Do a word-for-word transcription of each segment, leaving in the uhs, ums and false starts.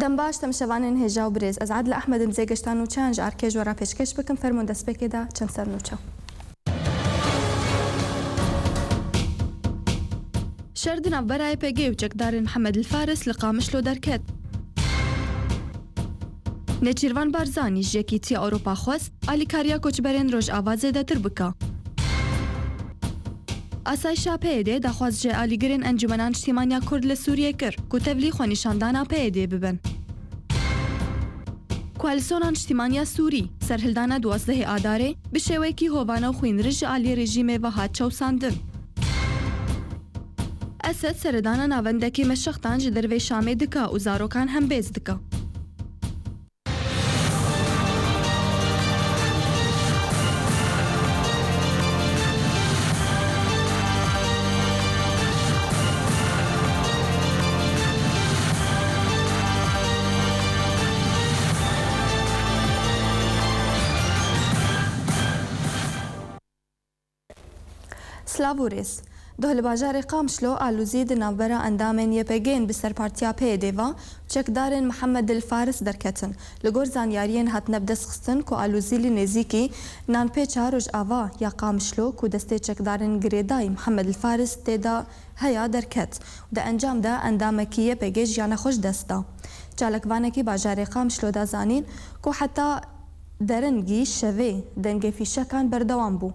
Dem baş, temaşevanên hêja û birêz. Ez Adile Ehmed im zê geşta nûçeyan ji arkê ji we re pêşkêş bikim. Fermûn destpêkê de çend ser nûçe. Şer di navbera Y P G û çekdarên Mihemed El Faris li Qamişlo derket. Nêçîrvan Barzanî ji Yekîtiya Ewropa xwest alîkariya koçberên Rojava zêdetir bike. Asayişa P Y D daxwaz ji alîgirên Encûmena Niştîmaniya Kurd li Sûriyê kir ku tevlî xwenîşandana P Y D bibin. Koalîsyona Niştîmaniya Sûrî serhildana duwazdehê Adarê bi şêweyekî hovane û xwînrij ji aliyê rejîmê ve hat çewsandin. Esed seredana navendekî meşextan ji dervê Şamê dike û zarokan hembêz dike. Silav û rêz. Doh li bajarê Qamişlo alozî di navbera endamên Y P G'ên bi serpartiya P Y D ve û çekdarên Mihemed El Faris derketin. Li gor zanyariyên hatine bidestxistin ku alozî li nêzîkî nanpêça Rojava ya Qamişlo ku destê çekdarên girêdayî Mihemed El Faris tê de heya derket û di encam de endamekî Y P G jiyana xwe ji dest da. Çalakvanekî bajarê Qamişlo da zanîn ku heta deringî şevê dengê fîşekan berdewam bû.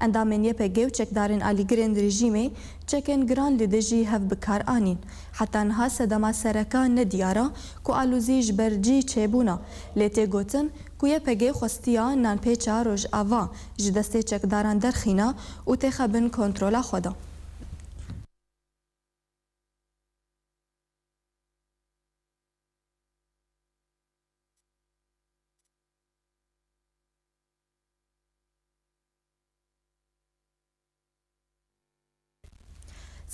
Endamên Y P G û çekdarên alîgirên rejîmê çekên giran li dijî hev bi kar anîn. Heta niha sedema sereka nediyar e ku alozî ji ber cî çêbûna, lê tê gotin ku Y P G xwestiya nanpêça Rojava ji destê çekdaran derxîne û têxe bin kontrola xwe de.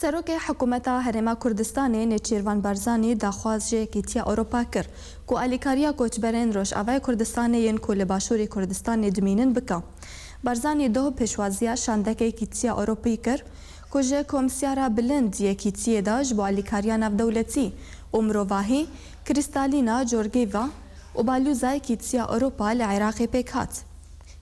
Serokê Hikûmeta Herêma Kurdistanê Nêçîrvan Barzanî daxwaz ji Yekîtiya Ewropa kir ku alîkariya koçberên Rojavayê Kurdistanê yên ku li Başûrê Kurdistanê dimînin bike. Barzanî doh pêşwaziya şandeke Yekîtiya Ewropî kir ku ji Komîsyara Bilind Yekîtiyê de ji bo alîkariya navdewletî û mirovahî Kristalîna Georgieva û balûza Yekîtiya Ewropa li Iraqê pêk hat.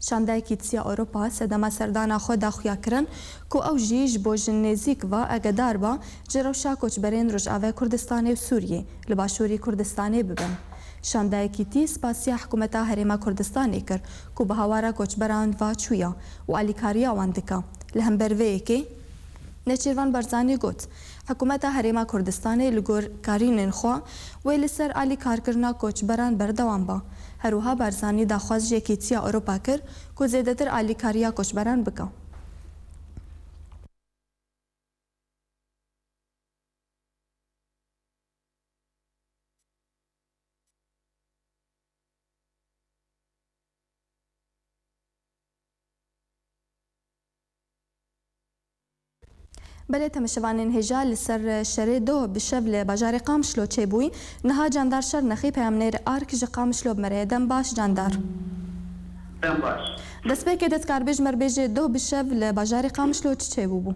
Şanda Yekîtiya Ewropa sedema serdana xwe da xuyakirin ku ew jî ji bo ji nêzîk ve agedar be ji rewşa koçberên Rojavayê Kurdistanê û Sûriyê li Başûrî Kurdistanê bibin. Şanda Yekîtî spasiya Hikûmeta Herêma Kurdistanê kir ku bi hawara koçberan ve çûye û alîkariya wan dike. Li hember vê yekê, Nêçîrvan Barzanî got, Hikûmeta Herêma Kurdistanê li gor karînên xwe wê li ser alîkarkirina koçberan berdewam be. Her wiha Barzanî daxwaz ji Yekîtiya Ewropa kir ku zêdetir alîkariya koçberan bike. Belê, temaşevanên hêja, li ser şerê doh bi şev li bajarê Qamişlo çêbûyî, niha Candar Şernexî, peyamnêr Ark ji Qamişlo bi me re ye. Dem baş, Candar. Dem baş. Destpêkê de dikar bêj, me re bêjê doh bi şev li bajarê Qamişlo çi çêbûbû?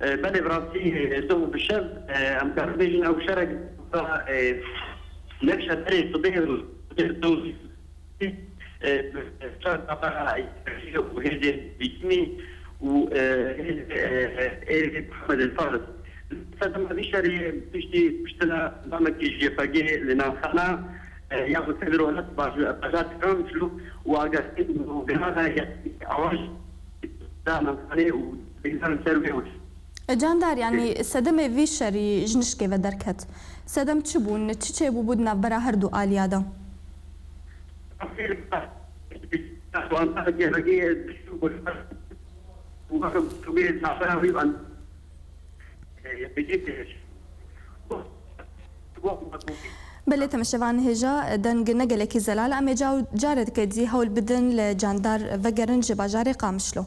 E, belê, bi rastî, e, doh bi şev, e, em karin bêjin ew şerek, e, nexşe derê sibê, e, çar nafera û hêzên bîtimî û, e, hêzê, e, êrê Mihemed El Faris. Sedema vî şerê piştî kuştina endamekî ji Y P G li nanxana, e, ya Huseyîn Rolat bajar Qamişlo û agahî û girana ya awaj da nanxanê û bêzar ser wê û. E, Candar, yanî sedemê vî şerî ji nişkê ve derket. Sedem çi bûn? Çi çêbûbû di navbera her du aliya de? Belê, temaşevan hêja, deng ne gelekî zelal, em ê ca-, careke dî hewl bidin li Candar vegerin ji bajarê Qamişlo.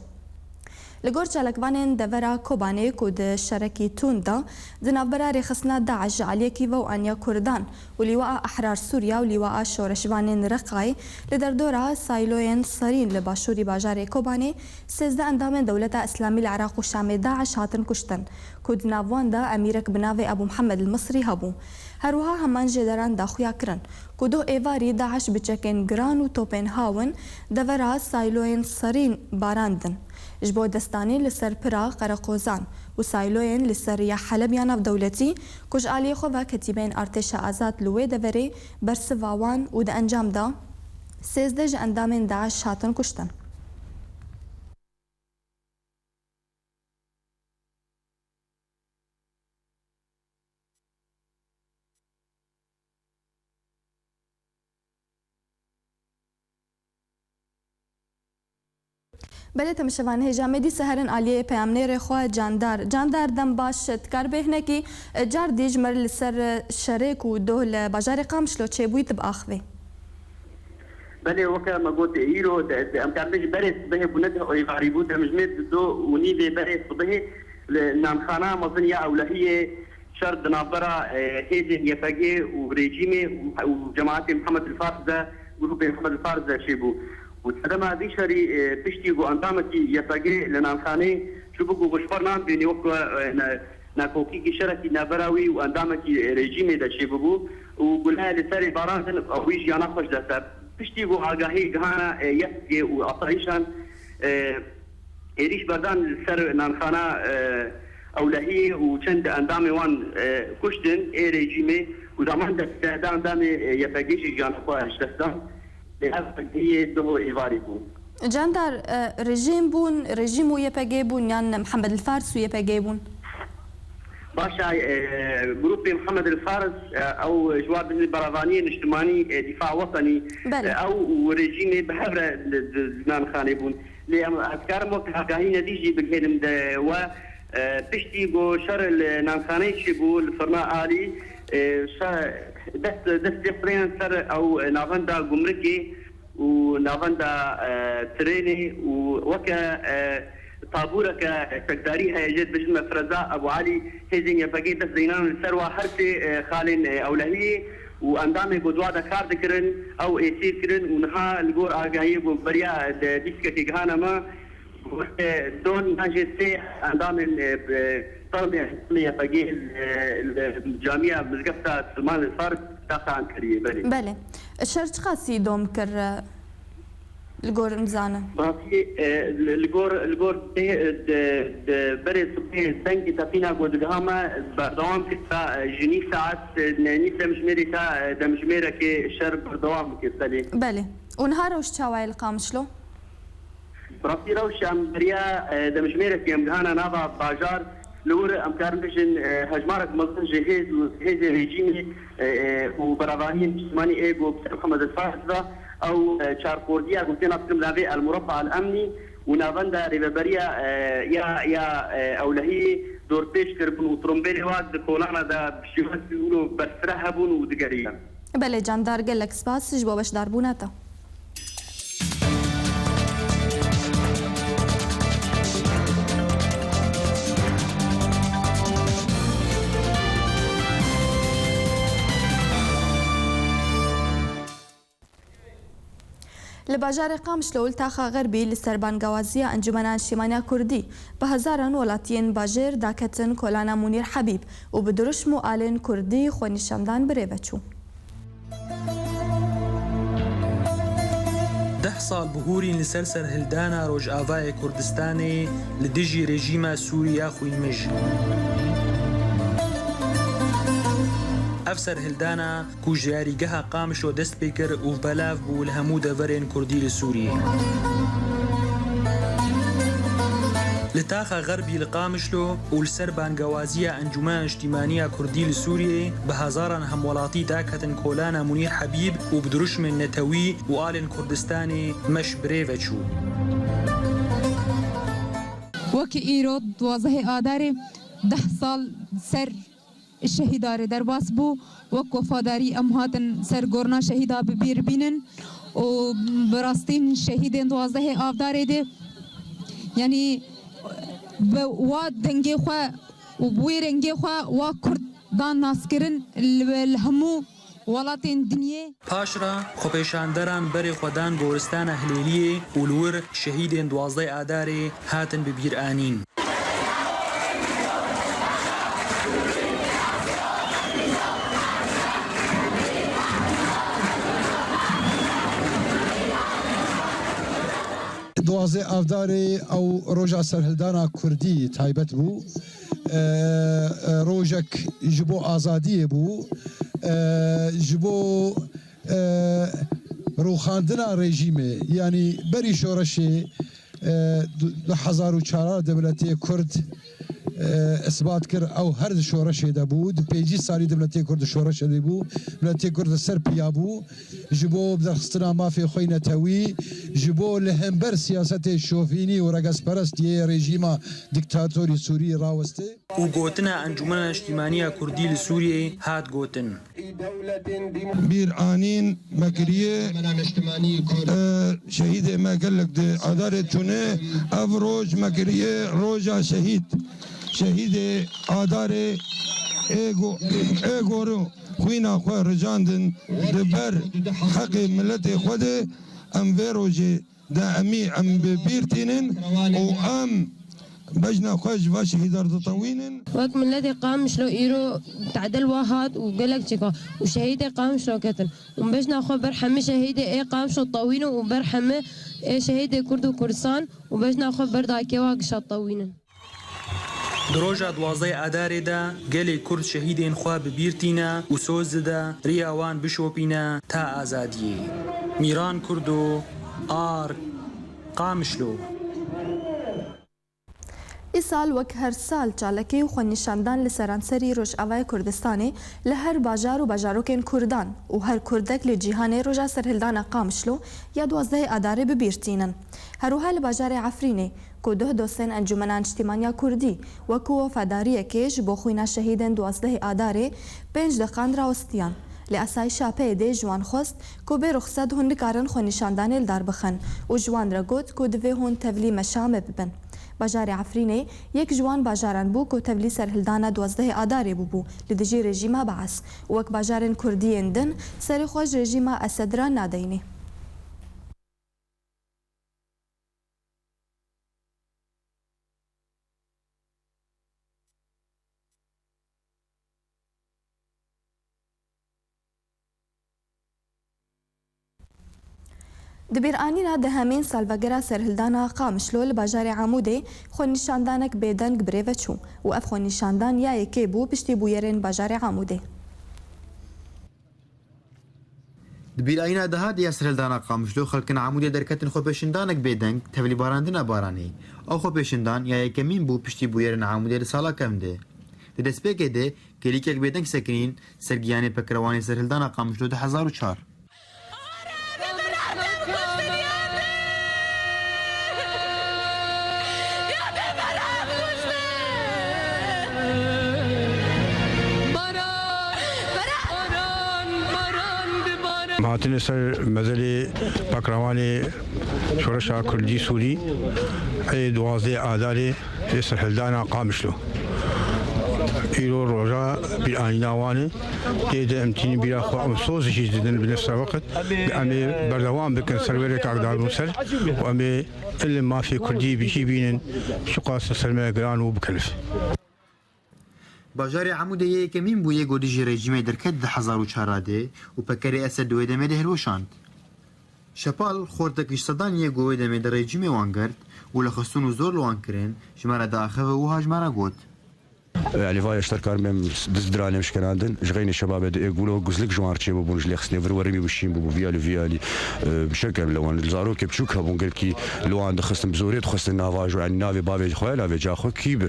Li gor çalakvanên devera Kobanê ku di şerekî tund de di navbera rêxistina DAIŞ ji aliyekî ve û aniya Kurdan û Lîwaa Ehrar Sûriya û Lîwaa Şoreşvanên Reqayê li derdora Sayloyên Serîn li başûrî bajarê Kobanê sêzdeh endamên Dewleta Îslamî li Iraq û Şamê DAIŞ hatin kuştin, ku di nav wan de emîrek bi navê Ebû Mihemed el-Misrî hebû. Her wiha heman jêderan daxuya kirin ku doh êvarî DAIŞ bi çekên giran û topên hawin devera Sayloyên Serîn barandin. Ji bo destanî li ser pira Qereqozan û Sayloyên li ser riya Heleb ya navdewletî ku ji aliyê xwe ve ketîbeyên artêşa azad li wê deverê bersiva wan û di encam de sêzdeh ji endamên DAIŞ hatin kuştin. Belê, temişevan hêja me dîsa herin aliyê peyamnêrê xwe Candar. Candar, dem baş, dikar bê hinekî, e, car dî ji me re li ser, e, şerê ku doh li bajarê Qamişlo çêbûyî tu biaxivî? Belê, weke me got, îro de, de, em karin bêjin berê sibehê bû, ne deh êvarî bû, demjimêr di do û nîvê berê sibehê li nanxana mezin ya Ewlehiyê şer di navbera, e, hêzên Y P G û rejîmê û, û cemaetê Mihemed el Faris de, grûpê Mihemed el Faris de çêbû. Û sedema vî şerî, e, piştî ku endamekî Y P G li nanxanê çûbû ku ji xwe nan bînî wek, e, ne-, nakokîkî şerekî navbera wî û endamekî rejîmê de çêbûbû û gule li serê barandin, wî jiyana xwe ji dest da. Piştî ku agahî gihana, e, Y P G û asayîşan, e, êrîş berdan li ser nanxana, e, Ewlehiyê û çend endamê wan, e, kuştin ê rejîmê û zaman de sêzdeh endamê, e, Y P G jî jiyana xwe ji dest dan. Lê ev agahiyê doh êvarî bû. Candar, e, rejîm bûn, rejîm û Y P G bûn, yan Mihemed el Faris û Y P G bûn? Baş e, e, grûpê Mihemed el Faris, e, ew ji wan bêjin berevaniyê niştimanî, e, dîfa wetenî, Belê. E, ew û rejîmê bi hev re li, di, di nanxanê bûn. Lê em, ez karim wek agahî nedî jî bigihênim de we, e, piştî ku şer li nanxaneyê çêbû, li firna alî, e, şe-, dest, destê xwe yên ser ew navenda gumrikê û navenda, e, trênê û weke, e, tabûreke çekdarî heye, jê dibêjin mefreza Ebû Elî, hêzên Y P G dest deynan li ser wa her sê, e, xalên, e, Ewlehiyê û endamê ku di wa de kar dikirin, ew êsîr kirin û niha li gor agahiyê ku beriya di dîskekê gihane me, ku, e, don yan jê sê endamên, e, bi, Serdê Y P G, e, li camiya mizgefta Silman li Fars taxa Ankariyê, belê. Belê. Şer çiqasî dom kir, e, li gor em zanin? Bi rastî, e, li, li gor, li gor dê, de, de, berê sibê dengê teqîna ku digiha me berdewam kir ta, e, ji nîv saet, e, ne, nîv demjimêrê ta, e, demjimêrekê şer berdewam kir, belê. Belê. Û niha rewş çawa ye li Qamişlo? Bi rastî rewş em beriya, e, demjimêrekê em gihana nava bajar, li wir em karin bêjin, e, hejmarek mezin ji hêz û hêzên rejîmê, e, e, û berevaniyên niştimanî ê ku bi ser Mihemed el Faris ve ew, e, çarxordiya ku têna kirin bi navê El Murabba El Emnî û navenda rêveberiya, e, ya, ya, e, Ewlehiyê dorpêç kiribûn û trombêlê wa di kolana de bi şêwekî wilo berfireh hebûn û digeriyan. Belê Candar, gelek spas ji bo beşdarbûna te. Li bajarê Qamişlo û li taxa Xerbî li ser bangewaziya Encûmena Niştîmaniya Kurdî bi hezaran welatiyên bajêr daketin kolana Munîr Hebîb û bi dirûşm û alên kurdî xwenîşandan bi rê ve çû. Deh sal bihûrîn li ser serhildana Rojavayê Kurdistanê li dijî rejîma Sûrî ya xwînmij. Ev serhildana ku ji yarîgeha Qamişlo dest pê kir û belav bû li hemû deverên Kurdî li Sûriyê. Li taxa Xerbî li Qamişlo û li ser bangewaziya Encûmena Niştîmaniya Kurdî li Sûriyê bi hezaran hemwelatî daketin kolana Munîr Hebîb û bi dirûşmên netewî û alên Kurdistanê meş bi rê ve çû. Wekî îro duwazdehê Adarê deh sal ser şehîda re derbas bû. Wek wefadarî em hatin ser gorna şehîda bi bîr bînin û bi rastîn şehîdên duwazdehê Avdarê de, yanî Bi wa dengê xwe û bi wê rengê xwe wa Kurd dan naskirin li, li hemû welatên dinyê. Paşra xwepêşanderan berê xwe dan goristana Hilêliyê û li wir şehîdên duwazdeh Adarê hatin bi bîr anîn. Duwazdeh Adarê ew roja serhildana Kurdî taybet bû. E, e, rojek ji bo azadiyê bû. E, ji bo, e, rûxandina rejîmê, yanî berî şoreşê, e, du, du hezar û çar de miletê Kurd, e, isbat kir, ew her di şoreşê de bû, di pêncî salî de miletê Kurd di şoreşê de bû, miletê Kurd li ser piya bû, ji bo biderxistina mafê xwe yê netewî, ji bo li hember siyasetê şovînî û regezperest yê rejîma dîktatorî Sûrî rawestê. Û gotina Encûmena Niştîmaniya Kurdî li Sûriyeyê hat gotin. Bîr anîn me kiriye, e, şehîdê me gelek di Adarê çûne, ev roj me kiriye roja şehîd. Şehîdê Adarê ê go-, ê goru xwîna xwe rijandin di ber heqê miletê xwe de, em vê rojê de emî em bi bîr tînin û em bejna xwe ji va şehîdar ditewînin. Wek miletê Qamişlo îro tedil wa hat û gelek çêka û şehîdê Qamişlo ketin û bejna xwe ber hemî şehîdê ê Qamişlo tewînin û ber hemî ê şehîdê Kurd û Kurdistan û bejna xwe ber dayikê wa gişa tewînin. Di roja duwazdeh Adarê de gelê Kurd şehîdên xwe bi bîr tîne û soz dide riya wan bişopîne ta azadiyê. Mîran Kurdo, Ar, Qamişlo. Îsal wek her sal çalakî û xwenîşandan li seranserî Rojavayê Kurdistanê li her bajar û bajarokên Kurdan û her Kurdek li cîhanê roja serhildana Qamişlo ya duwazdehê Adarê bi bîr tînin. Her wiha li bajarê Efrînê ku duh dostên Encûmena Niştîmaniya Kurdî wekû wefadariyekê ji bo xwîna şehîdên duwazdehê Adarê pênc deqan rawestiyan. Li asayîşa P Y D'ê ji wan xwest ku bê ruxset hûn nikarin xwenîşandanê li dar bixin û ji wan re got ku divê hûn tevlî meşamê bibin. Bajarê Efrînê yek ji wan bajaran bû ku tevlî serhildana duwazdehê Adarê bûbû li dijî rejîma Beas û wek bajarên Kurdî yên din serê xwe ji rejîma Esed re nadeyînê. Di bîranîna dehemîn salvegera serhildana Qamişlo li bajarê Amûdê xwenîşandanek bêdeng bi rê ve çû û ev xwenîşandan ya yekê bû piştî bûyerên bajarê Amûdê. Di bîrayîna dehadê ya serhildana Qamişlo, xelkên Amûdê derketin xwepêşindanek bêdeng tevlî barandina baranê. Ew xwepêşindan ya yekemîn bû piştî bûyerên Amûdê di sala kevn de. Di destpêkê de kêlîkek bêdeng sekinîn ser giyanê pekrewanê serhildana Qamişlo du hezar û çar. Em hatine ser mezelê pekrewanê Şoreşa Kurdî Sûrî ê duwazdeh Adarê ê serhildana Qamişlo. Îro roja bîranîna wan e. Tê de em tînin bîra xwe, em soz jî didin bi nefsa weqt. Em ê berdewam bikin ser wê rêka darûn ser û em ê li mafê Kurdî bi cî bînin, çiqas ser me giran û bikelif. Bajarê Amûdê yê yekemîn bû yê ku dijî rejîmê derket di du hezar û çar de û pekerê Esed di wê demê de hilweşand. Şepal xortekî ji sedan yê ku wê demê de rejîmê wan girt û li xistin û zor li wan kirin, ji me re diaxive û wiha ji me re got. Yanî va ji te re karim em diz diranê em şikenandin. Ji xeynê şebabê de ê gulo guzlik ji wan re çêbûbûn, ji lêxistinê vir werî wî bişîn bûbû, viyalî viyalî, e, bi şekem li wan. Li zarokê biçûk hebûn, gelkî li wan dixistin, bi zorê dixistin nava ji, yanî navê bavê xwe, navê ca xwe kî bi, e,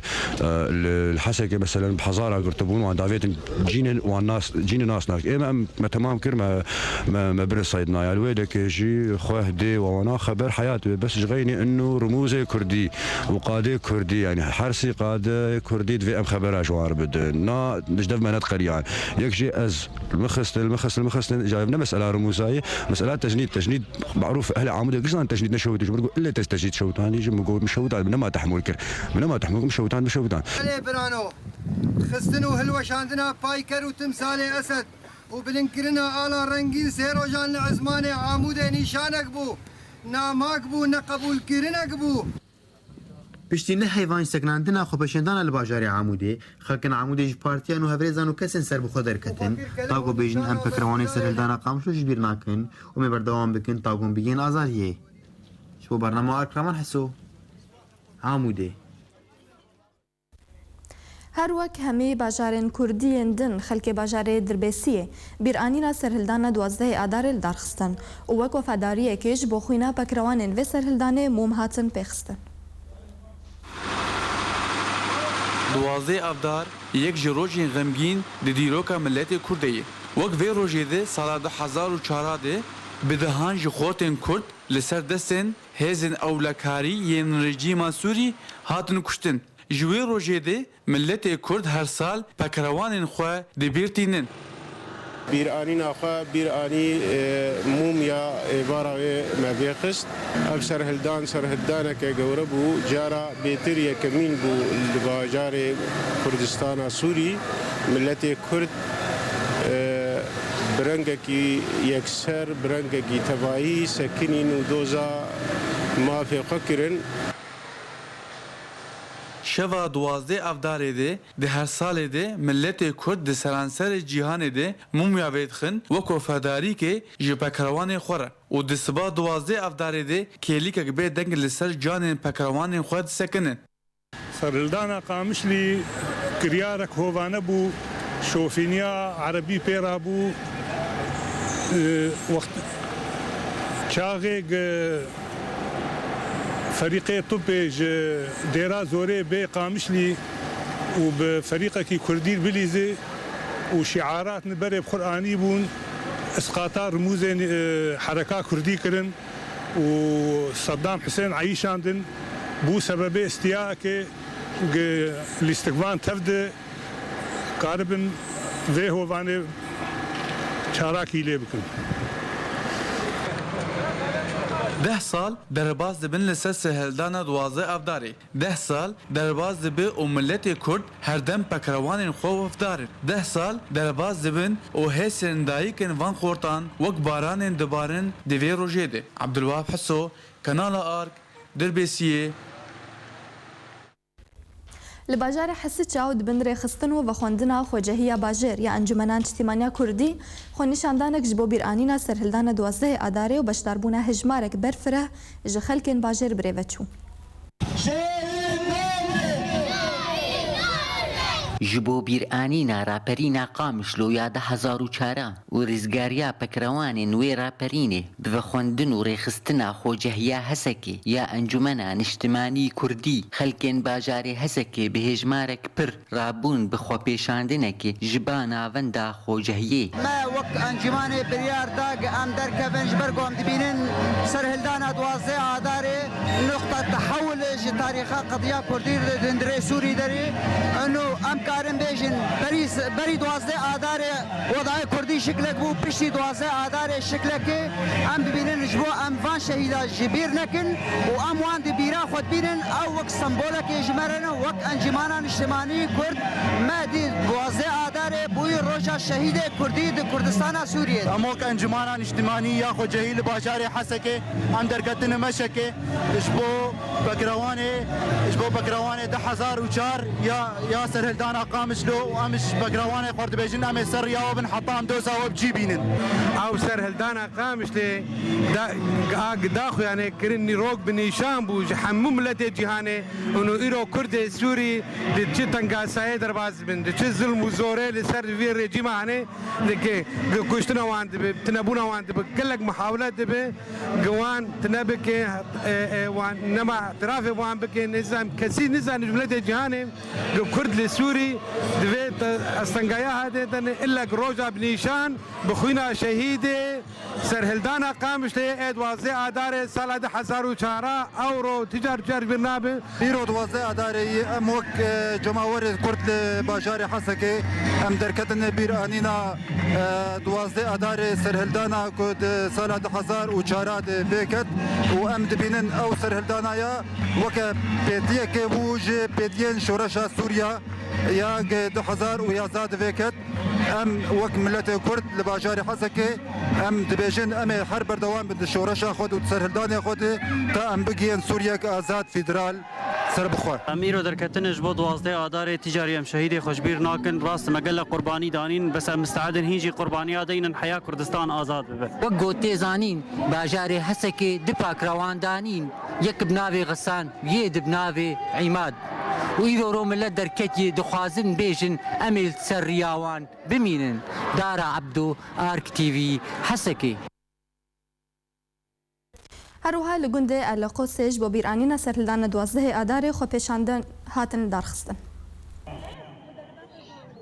li, li Hesekê meselen bi hezara girtibûn, wan davêtin cînên wan nas, cînê nas nak. Ême em, me temam kir, me, me, me birin seydna. Ya li wê dekê jî xweh dê we wana xeber heyat wê. Bes ji xeynê inu rumûzê kurdî û qadê kurdî, yanî hersî qadê kurdî divê em Xebera ji wan re bidin. Na, ji dev me nediqeriyan. Yek jî ez li min xistin, li min xistin, li min xistin. Îja ev ne mesela Rimûzayê, mesela tecnîd. Tecnîd merûf, ehlê Amûdê giş zanin tecnîd ne şewitî. Ji ber ku ilê te tecnîd şewitandî jî min got, min şewitan, min nema tehmûl kir. Min nema tehmûl kir, min şewitan, min şewitan. Belê birano, xistin û hilweşandina payker û timsalê Esed û bilinkirina ala rengîn sê rojan li ezmanê Amûdê nîşanek bû, namak bû, neqebûlkirinek bû. Piştî neh heyvan ji sekinandina xwepêşandana li bajarê Amûdê, xelkên Amûdê ji partiyan û hevrêzan û kesên serbixwe derketin, ta ku bêjin em pekrewanê serhildana Qamişlo ji bîr nakin û me berdewam bikin ta ku em bigihên azadiyê. Ji bo bernama Arkraman Heso, Amûdê. Her wek hemî bajarên kurdî yên din, xelkê bajarê Dirbêsiyê bîranîna serhildana duwazdehê Adarê li dar xistin û wek wefadariyekê ji bo xwîna pekrewanên vê serhildanê mûm hatin pêxistin. Duwazdeh Avdar yek ji rojên xemgîn di dîroka miletê Kurdê ye. Wek vê rojê de sala du hezar û çar de bi dehan ji xortên Kurd li ser destên hêzên ewlekarî yên rejîma Sûrî hatin kuştin. Ji wê rojê de miletê Kurd her sal pekrewanên xwe di bîr tînin. Bîranîna xwe bîr anî, e, mûmya êvara wê me vêxist. Ev serhildan, serhildaneke gewre bû. Cara bêtir yekemîn bû li bajarê Kurdistana Sûrî. Miletê Kurd, e, bi rengekî yekser, bi rengekî tevayî sekinîn û doza mafê xwe kirin. Şeva duwazdeh Avdarê de di her salê de miletê Kurd di seranserê cîhanê de mûmya vedixin wek wefadarîkê ji pekrewanên xwe re û di siba duwazdeh Avdarê de kêlîkek bê deng li ser canên pekrewanên xwe disekinin. Serhildana Qamişlî kiryarek hovane bû, şofîniya erebî pê re bû. E, wext çaxê ge-, Ferîqê tupê ji Dêra Zorê bê Qamişlî û bi ferîqekî kurdî bilîzî û şiaratni berê bi xwe anî bûn, isqata rimûzên, e, hereka kurdî kirin û Saddam Husên eyîşandin, bû sebebê îstiyakê gi lîstikvan tev de karibin vê hovanê çalakî lê bikin. Deh sal derbas dibin li ser serhildana duwazdeh Avdarê. Deh sal derbas dibe û miletê Kurd herdem pekrewanên xwe wefdar in. Deh sal derbas dibin û hêsên dayikên van xortan wek baranên dibarin di vê rojê de. Abdulwahab Heso, Kanala Ark, Dirbêsiyê. Li bajarê Hesiça û di bin rêxistin û vexwendina Xwecehiya Bajêr ya Encûmena Niştîmaniya Kurdî, xwenîşandanek ji bo bîranîna serhildana duwazdehê Adarê û beşdarbûna hejmarek berfireh ji xelkên bajêr bi rê ve çû. Ji bo bîranîna raperîna Qamişlo ya du hezar û çaran û rizgariya pekrewanên wê raperînê, bi vexwendin û rêxistina Xocehiya Hesekê ya Encûmena Niştimanî Kurdî, xelkên bajarê Hesekê bi hêjmarek pir rabûn bi xwepêşandinekê ji ba navenda Xocehiyê. Me wek encûmanê biryar da ku em derkevin, ji ber ku em dibînin serhildana duwazdeh Adarê nuqta tehewil ji tarîxa qediya Kurdî di hundirê Sûrî derê. Ino em karin bêjin berî, berî duwazdeh Adarê Wedayê kurdî şiklek bû, piştî duwazdeh Adarê şiklekê em dibînin, ji bo em van şehîda ji bîr nekin û em wan di bîra xwe dibînin, ew wek sembolekê ji me re ne, wek Encîmana Niştimanî Kurd me dî duwazdeh Adarê bûyî roja şehîdê kurdî di Kurdistana Sûriyê. Em wek Encîmana Niştimanî ya Xwecehî li bajarê Hesekê em derketine meşekê. Ji bo pekrewanê, ji bo pekrewanê du hezar û çar ya, ya serhildana Qamişlo û em ji pekrewanê xwe dibêjin, em ê ser riya we bin heta em doza we bi cî bînin. Ew serhildana Qamişlê da, a, daxuyanê kirin nîrok bi nîşan bû ji hemû miletê cîhanê û îro Kurdê Sûrî di çi tengasayê derbas dibin, di çi zilm û zorê li ser vî rejîma hene dike, gi kuştina wan dibe, tinebûna wan dibe, gelek muhawile dibe. Gi wan tine bike, e, e, wan nema îtirafê wan bike, nizam kesî nizane ji miletê cîhanê, gi Kurd li Sûrî di vê te-, astengaya hate dene, illa gi roja bi nîşan, bi xwîna şehîdê, Serhildana Qamişloyê ê duwazdeh Adarê sala du hezar û çar a ewro tîcar tîcar ji bîr nabe. Îro duwazdeh Adarê yê em wek, e, cemawerê Kurd li bajarê Hesekê em derketin bîranîna, e, duwazdeh Adarê serhildana ku di sala du hezar û çar a de vêket û em dibînin ew serhildana ya weke pêtiyeke bû ji pêtiyên şoreşa Sûriya ya du hezar û yazdeh de vêket. Em wek miletê Kurd li bajarê Hesekê em dibêjin, em ê her berdewam bin di şoreşa xwe de û di serhildanê xwe de ta em bigihên Sûriyek azad, federal, serbixwe. Em îro derketine ji bo duwazdeh Adarê, tîcarî em şehîdê xwe ji bîr nakin. Rast me gelek qurbanî danîn, bes em misteedin hîn jî qurbaniya deynin heya Kurdistan azad bibe. Wek ku tê zanîn, bajarê Hesekê du pakrewan danîn, yek bi navê Xisan, yê di bi navê Îmad. Û îro ro milet derketiye, dixwazin bêjin, em ê li ser riya wan bimînin. Dara Ebdo, Ark T V, Hesekê. Her wiha li gundê Eleqosê ji bo bîranîna serhildana duwazdehê Adarê xwepêşandin hatin darxistin.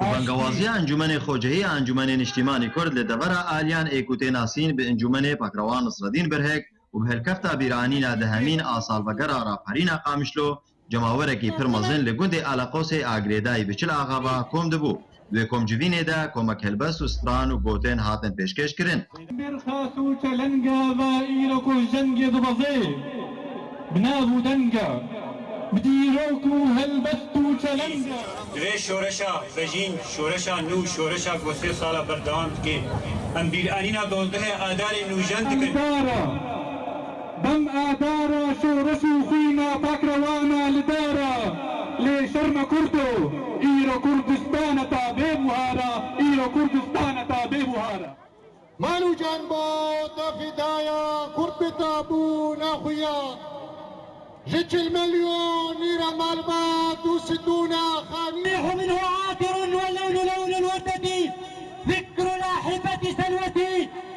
Bi bangewaziya Encûmenê Xwecihî ya Encûmenê Niştîmanî Kurd li devera Aliyan ê ku tê nasîn bi Encûmenê Pakrewan Nisredîn Birhek û bi helkefta bîranîna dehemîn a salvegera raperîna Qamişlo, cemawerekî pir mezin li gundê Eleqosê a girêdayî bi çil axa ve kom dibû. Di wê komcivînê de komek helbest û stran û gotên hatin pêşkêş kirin. Berxas û çelenga va îro ku jengê dibezê, bi nav û denga, bi dîrok û helbest û çelenga. Divê şoreşa vejîn, şoreşa nû, şoreşa ku sê sala berdewam dike. Em bîranîna dozdehê Adarê nûjen dikin. Em dara, bem Adara şoreş û xwîna pakrewana li dara. Lê şerm e Kurdo, îro Kurdistan e ta bê buhara, îro Kurdistan e ta bê buhara. Mal û can bo te fidaya, Kurd bi tabûna xwe ya. Ji çil milyon lîre malbat û situna xanî. منه عاطر واللون لون الوردة، ذكر الأحبة سلوتي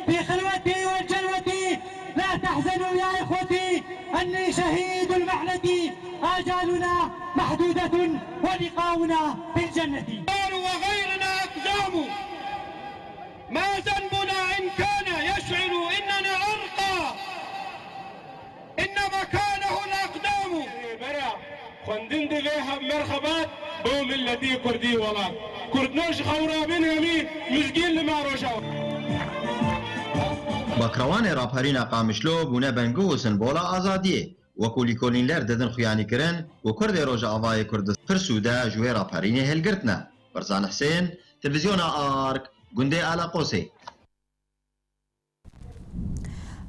في خلوتي والجلوة، لا تحزنوا يا إخوتي أني شهيد المحنة، آجالنا محدودة ولقاؤنا في الجنة. وغيرنا أقدام، ما ذنبنا إن كان يشعر إننا أرقى. إن مكانه الأقدام. Bera xwendin divê hev merxebat bo miletî Kurdî welat. Kurdno ji xew rabin hemî mizgîn li ma roja. Pakrewanê raperîna Qamişlo bûne bengû û simbola azadiyê. Wekû lîkolînler didin xuyanîkirin û Kurdê Rojavayê Kurdistan pir sûde ji wê raperînê hilgirtine. Berzan Hisên, Televîzyona Ark, gundê Eleqosê.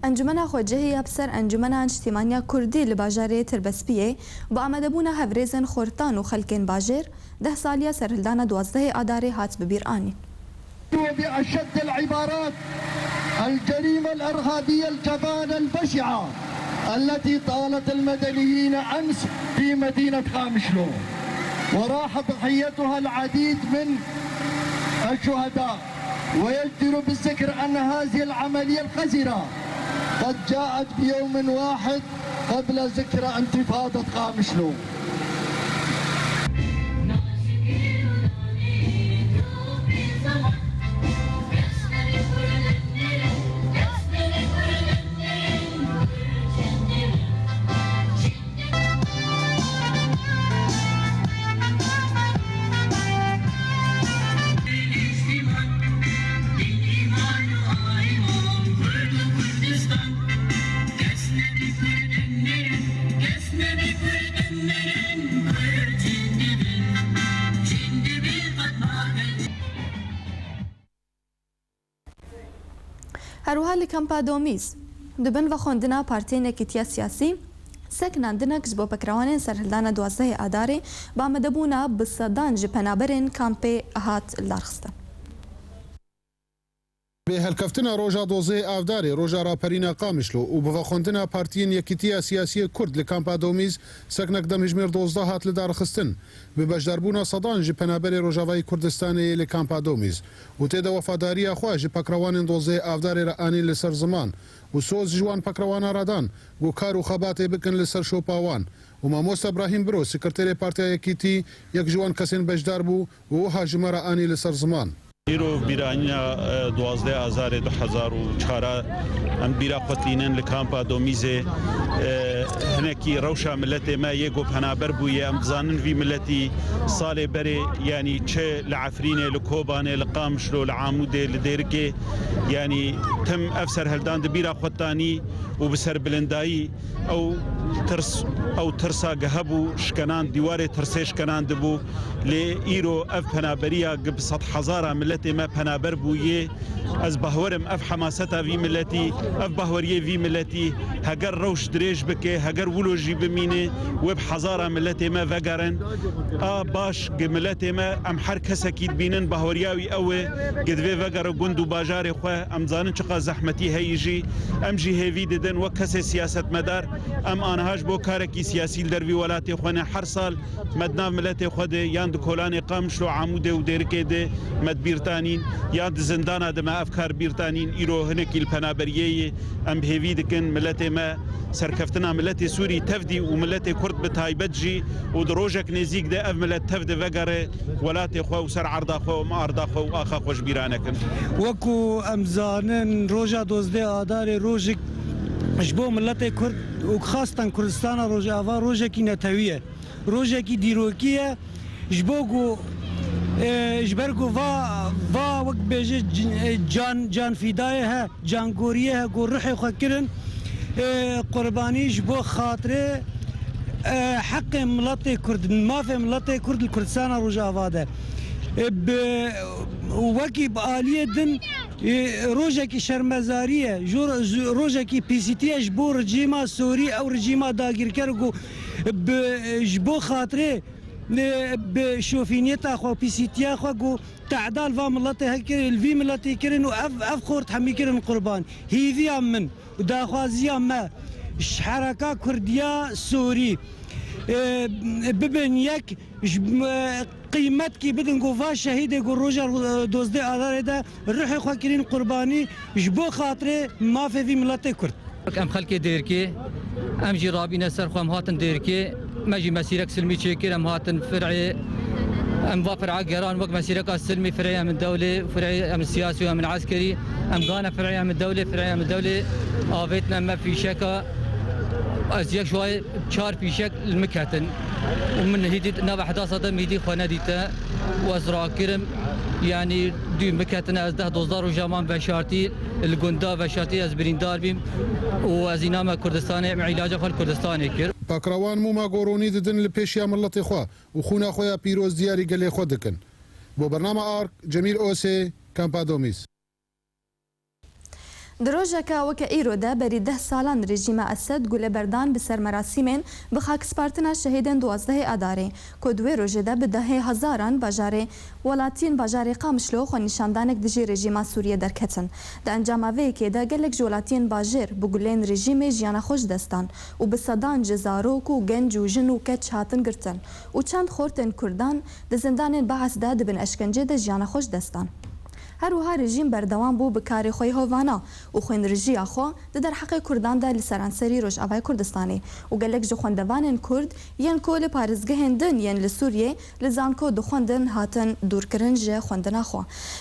Encûmena Xwecihî ya bi ser Encûmena Niştîmaniya Kurdî li bajarê Tirbespiyê bi amadebûna hevrêzên xortan û xelkên bajêr deh saliya serhildana duwazdehê Adarê hat bi bîr anîn. بأشد العبارات الجريمة الإرهابية الجبانة البشعة التي طالت المدنيين أمس في مدينة قامشلو، وراح ضحيتها العديد من الشهداء. ويجدر بالذكر أن هذه العملية القذرة قد جاءت بيوم واحد قبل ذكرى انتفاضة قامشلو. Her wiha li Kampa Domîz, di bin vexwendina Partiyên Yekîtiya Siyasî, seknandinek ji bo pekrewanên serhildana duwazdehê Adarê, bi amadebûna bi sedan ji penaberên kampê hat lidarxistin. Bi helkeftina roja dozê Avdarê, roja raperîna Qamişlo û bi vexwendina Partiyên Yekîtiya Siyasiyê Kurd li Kampa Domîz, seknek demjimêr dozdeh hat lidarxistin. Bi beşdarbûna sedan ji penaberê Rojavayî Kurdistanê yê li Kampa Domîz û tê de wefadariya xwe ji pekrewanên dozê Avdarê re anî li ser ziman û soz ji wan pekrewana re dan ku kar û xebatê bikin li ser şopa wan û mamoste Brahîm Biro, sekreterê Partiya Yekîtî, yek ji wan kesên beşdar bû û wiha ji me re anî li ser ziman. Îro bîranîna, e, duwazdeh Azarê du hezar û çar em bîra xwe tînin li kampa Domîzê. E, hinekî rewşa miletê me yê ku penaber bûye, em dizanin vî miletî salê berê, yanî çi li Efrînê, li Kobanê, li Qamişlo, li Amûdê, li Dêrikê, yanî tim ev serhildan di bîra xwe tanî û bi serbilindayî ew tirs, ew tirsa gi hebû, şikenan, dîwarê tirsê şikenan dibû. Lê îro ev penaberiya gi bi sed hezara miletê me penaber bûyê. Ez bahwerim ev hemaseta vî miletî, ev bahweriyê vî miletî heger rewş dirêj bike, heger wilo jî bimîne, wê bi hezara miletê me vegerin. A baş gi miletê me em her kesekî dibînin, bahweriya wî ew e, gi divê vegere gund û bajarê xwe. Em dizanin çiqas zehmetî heyî jî. Em jî hêvî didin wek kesê siyasetmedar. Em aniha ji bo karekî siyasî li dervî welatê xwe ne. Her sal me di nav miletê xwe de yan di kolanê Qamişlo, Amûdê û Dêrikê de me di bîr tanîn, yan di zindana de me ev kar bîr tanîn. Îro hinekî li penaberiyê ye. Em bi hêvî dikin miletê me serkeftina miletê Sûrî tevdî û miletê Kurd bi taybet jî û di rojek nêzîk de ev milet tev de vegere welatê xwe û ser erda xwe û miarda xwe û axa xwe ji bîra nekin. Wekû em zanin, roja dozdeh Adarê rojek ji bo miletê Kurd û xastan Kurdistana Rojava rojekî netewî ye. Rojekî dîrokî ye. Ji bo ku, e, ji ber ku va, va wek bêje c-, e, can, can fîdayê he, cangoriyê he ku ruhê xwe kirin, e, qurbanî ji bo xatirê, e, heqê miletê Kurd, mafê miletê Kurd li Kurdistana Rojava de. E, bi, wekî bi aliyê din, e, rojekî şermezarî ye, jor-, rojekî pîsîtî ye ji bo rejîma Sorî, ew rejîma dagîrker ku bi, ji bo xatirê, e, bi şofîniyeta xwe, pîsîtiya xwe ku tehda li va miletê hekir, li vî miletê kirin û ev, ev xort hemî kirin qurban. Hêviya min û daxwaziya me ji hereka Kurdiya Sorî, e, bibin yek, ji, e, qîmetkî bidin ku va şehîdê ku roja, e, dozdeh Adarê de ruhê xwe kirîn qurbanî ji bo xatirê mafê vî miletê Kurd. Em xelkê Dêrikê, em jî rabîne ser xwe, em hatin Dêrikê, me jî mesîrek silmî çêkir, em hatin Fir'ê, em va Fir'a geran wek mesîreka silmî, Fir'ê em in dewlê, Fir'ê em in siyasî û em in eskerî, em gane Fir'ê em in dewlê, Fir'ê em in dewlê, avêtine me fîşeka, ez yek ji wayê çar fîşek li min ketin û min hîdî nava ehdasa de min hîdî xwe nedîte û ez rakirim, yanî dû min ketine, ez deh dozdeh roja man veşartî, li gunda veşartî ez birîndar bîm û ez îna me Kurdistanê, me îlaca xwe li Kurdistanê kir. Pakrewan mûma goronî didin li pêşiya miletê xwe û xûna xwe ya pîroz diyarî gelê xwe dikin. Bo bernama Ark, Cemîl Osê, Kampa Domîz. Di rojeke weke îro de berî deh salan rejîma Esed guleberdan bi ser merasîmên bi xakispartina şehîdên duwazdehê Adarê, ku di wê rojê de bi dehê hezaran bajarê welatiyên bajarê Qamişlo xwenîşandanek dijî rejîma Sûriyê derketin. Di encama vê yekê de gelek ji welatiyên bajêr bi gulên rejîmê jiyana xwe ji dest dan û bi sedan ji zarok û genc û jin û keç hatin girtin û çend xortên Kurdan di zindanên Baas de di bin eşkencê de jiyana xwe ji dest dan. Her wiha rejîm berdewam bû bi karê xwe yê hovana û xwênrijiya xwe di derheqê Kurdan de li seranserî Rojavayê Kurdistanê û gelek ji xwendevanên Kurd yên ku li parêzgehên din yên li Sûriyê li zanko dixwendin hatin dûrkirin ji xwendina xwe.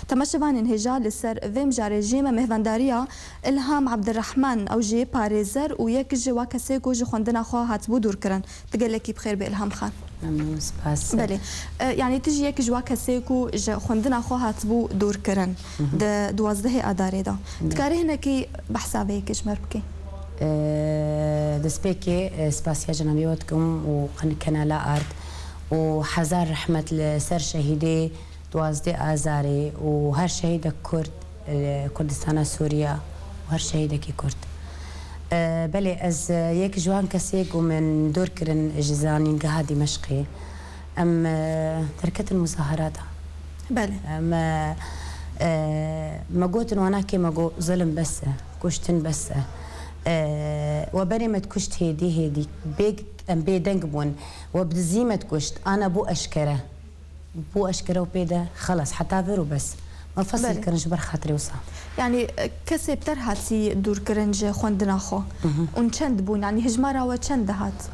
Temaşevanên hêja, li ser vê mijarê jî me mêhvendariya Ilham Abdirehman, ew jî parêzer û yek ji wa kesê ku ji xwendina xwe hatibû dûrkirin. Tu gelekî bi xêr bê, Ilham Xan. Memnûn, spas. Belê. E, yanî tu jî yek ji wa kesê ku ji xwendina xwe hatibû dûrkirin Hı hı. di duwazdehê Adarê de. Belê. Dikarî hinekî behsa vê yekê ji me re bikî? E, destpêkê, e, spasiya cenabê we dikim û qen-, Kanala Ard û hezar rehmet li ser şehîdê duwazdeh Azarê û her şehîdek Kurd, e, Kurdistana Sûriya û her şehîdekî Kurd. E, belê, ez, e, yek ji wan kesê ku min dûr kirin ji zanîngeha Dîmeşqê. Em, e, derketin muzaherata. Belê. Em, e, e, me gotin wana kê me got, zilim bes e, kuştin bes e. E, we berê me dikuşt hêdî hêdî. Bê, em bêdeng bûn. We bi dizî me dikuşt. Ana bû eşkere. Bû eşkere û pê de xelas, heta vir û bes. Me fesil Belê. kirin ji ber xatirê wisa. Yanî, e, kesê bi te re hatî dûrkirin ji xwendina xwe? Mhm. Hûn çend bûn? Yanî hijmara we çend dihat?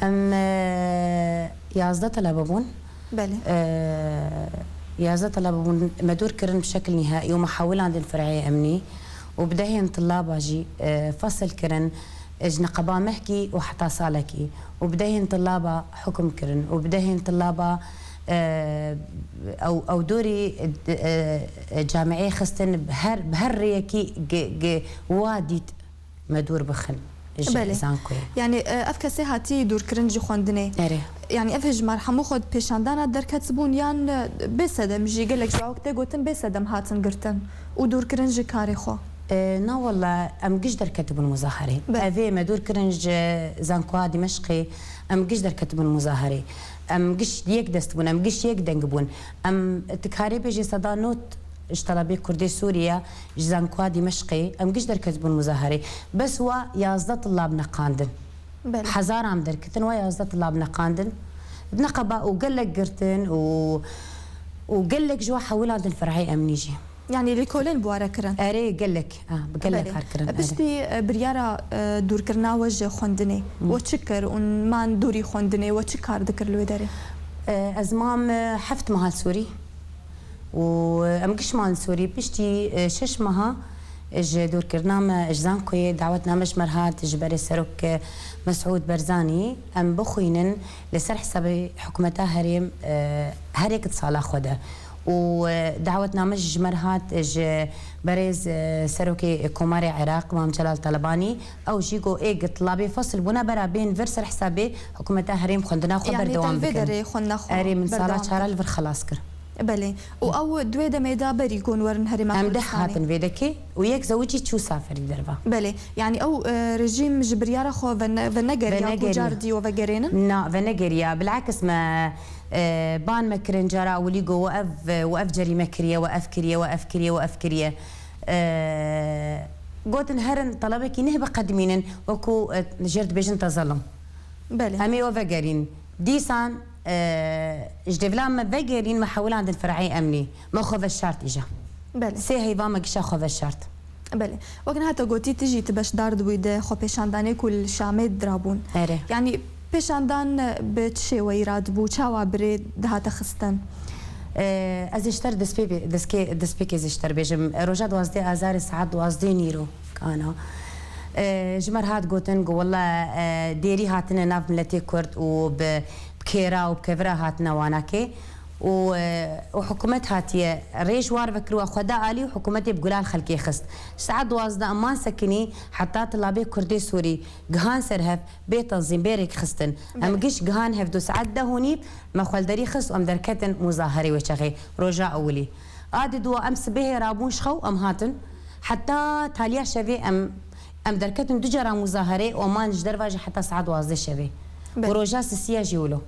Em, e, yazdeh telebe bûn. Belê. E, Yazdeh telabe bûn, me dûr kirin bi şekil nîhaî û me hewilandin fer'ê emnî û bi dehên tilaba jî, e, fesil kirin, e, ji neqeba mehkî û heta salekî û bi dehên tilaba hukum kirin û bi dehên tilaba, e, ew, ew dûrî, e, e, camiyê xistin bi her, bi her rêyekî ge-, ge-, wa dît me dûr bixin ji Belê. zankoyê. Yani, e, ev kesê hatî dûrkirin ji xwendinê. Erê. Yani ev hejmar hemû xwe pêşandana derket bûn yan, e, bê sedem jî gelek ji awk tê gotin bê sedem hatin girtin û dûrkirin ji karê xwe? E, na walla em giş derketibûn muzaherê. Belê. Evê me dûr kirin ji zankoya Dîmeşqê, em giş derketibûn muzaherê. Em giş yek dest bûn, em giş yek deng bûn. Em, tu karê bêjê seda nod ji telebê Kurdê Sûriye, ji zankoya Dîmeşqê, em giş derketibûn muzaherê. Bes wa yazdeh tilab neqandin. Belê. Hezaran derketin, wa yazdeh tilab neqandin. Neqeba û gelek girtin û, û gelek ji wa hewilandin fer'ê emnî jî. Yani lêkolên bi ware kirin? Erê, gelek. Ah, bi gelek Belê. kar kirin, erê. Piştî, e, biryara, e, dûrkirina we ji xwendinê, Hı. we çi kir û man dûrî xwendinê, we çi kar dikir li wê derê? E, ez mam, e, heft meha li Sûrî. û em giş man li Sûrî. Piştî, e, şeş meha, e, ji dûrkirina me ji zankoyê dawetname ji me re hat ji berê Serok, e, Mesûd Berzanî, em bixwînin li ser hesabê hikûmeta herêm, e, her yek di sala xwe de. Û, e, dawetname jî ji me re hat ji berêz, e, Serokê Komarê Iraq, Mam Celal Talebanî, ew jî got ê gi tilabê fesil bûne bera bên vir ser hesabê hikûmeta herêm xwendina xwe Yani berdewam te li vê bikin. derê xwendina xwe Erê, min sala berdewam çara kir. li vir xelas kir. Belê. Û ew di wê demê de berî ku hûn werin herêma Em deh Kurdistanê? hatin vê dekê û yek zewicî çû saferî derva. Belê. Yani ew, e, rejîm ji biryara xwe vene-, venegeriya ku Venegeriya. car dî we vegerênin? Na, venegeriya. Bilakis me, e, ban me kirin cara ewilî got we ev, we ev cerîme kiriye, we ev kiriye, we ev kiriye, we ev kiriye. E, gotin herin telebekî neh biqedimînin, wekû, e, jêr dibêjin te zelim. Belê. Em ê we vegerîn. Dîsan, e, ji dêvla me vegerîn, me hewilandin fer'ê emnî. Me xwe veşart îja. Belê. Sê heyva me gişa xwe veşart. Belê. Wek niha te gotî, tu jî tu beşdar dibûyî di xwepêşandanê ku li Şamê dirabûn. Erê. Yanî pêşandan bi çi şêweyî radibû, çawa bi rê dihate xistin? E, ez ji te re destpê-, destke-, destpêkê ez ji te re bêjim. Roja duwazdeh Azarê saet duwazdeh nîro. Kana. E, ji me re hat gotin ku wela, e, dêrî hatine nav miletê Kurd û bi, bi kêra û bi kevira hatine Wanakê. Û, e, û hikûmet hatiye rêj war vekir, wa xwe da alî û hikûmetê bi gula li xelkê xist. Saet duwazdeh em man sekinî heta tilabê Kurdê Sûrî gihan ser hev, bê tenzîm, bê rêkxistin. Em Belê. giş gihan hev du saet deh û nîv me xwe li derî xist û em derketin muzaherê wê çaxê. Roja ewilî. A di dua em sibehê rabûn ji xew, em hatin. Heta taliya şevê em, em derketin du cara muzaherê û man ji derva jî heta saet duwazdeh şevê. Belê. Û roja sisiya jî wilo.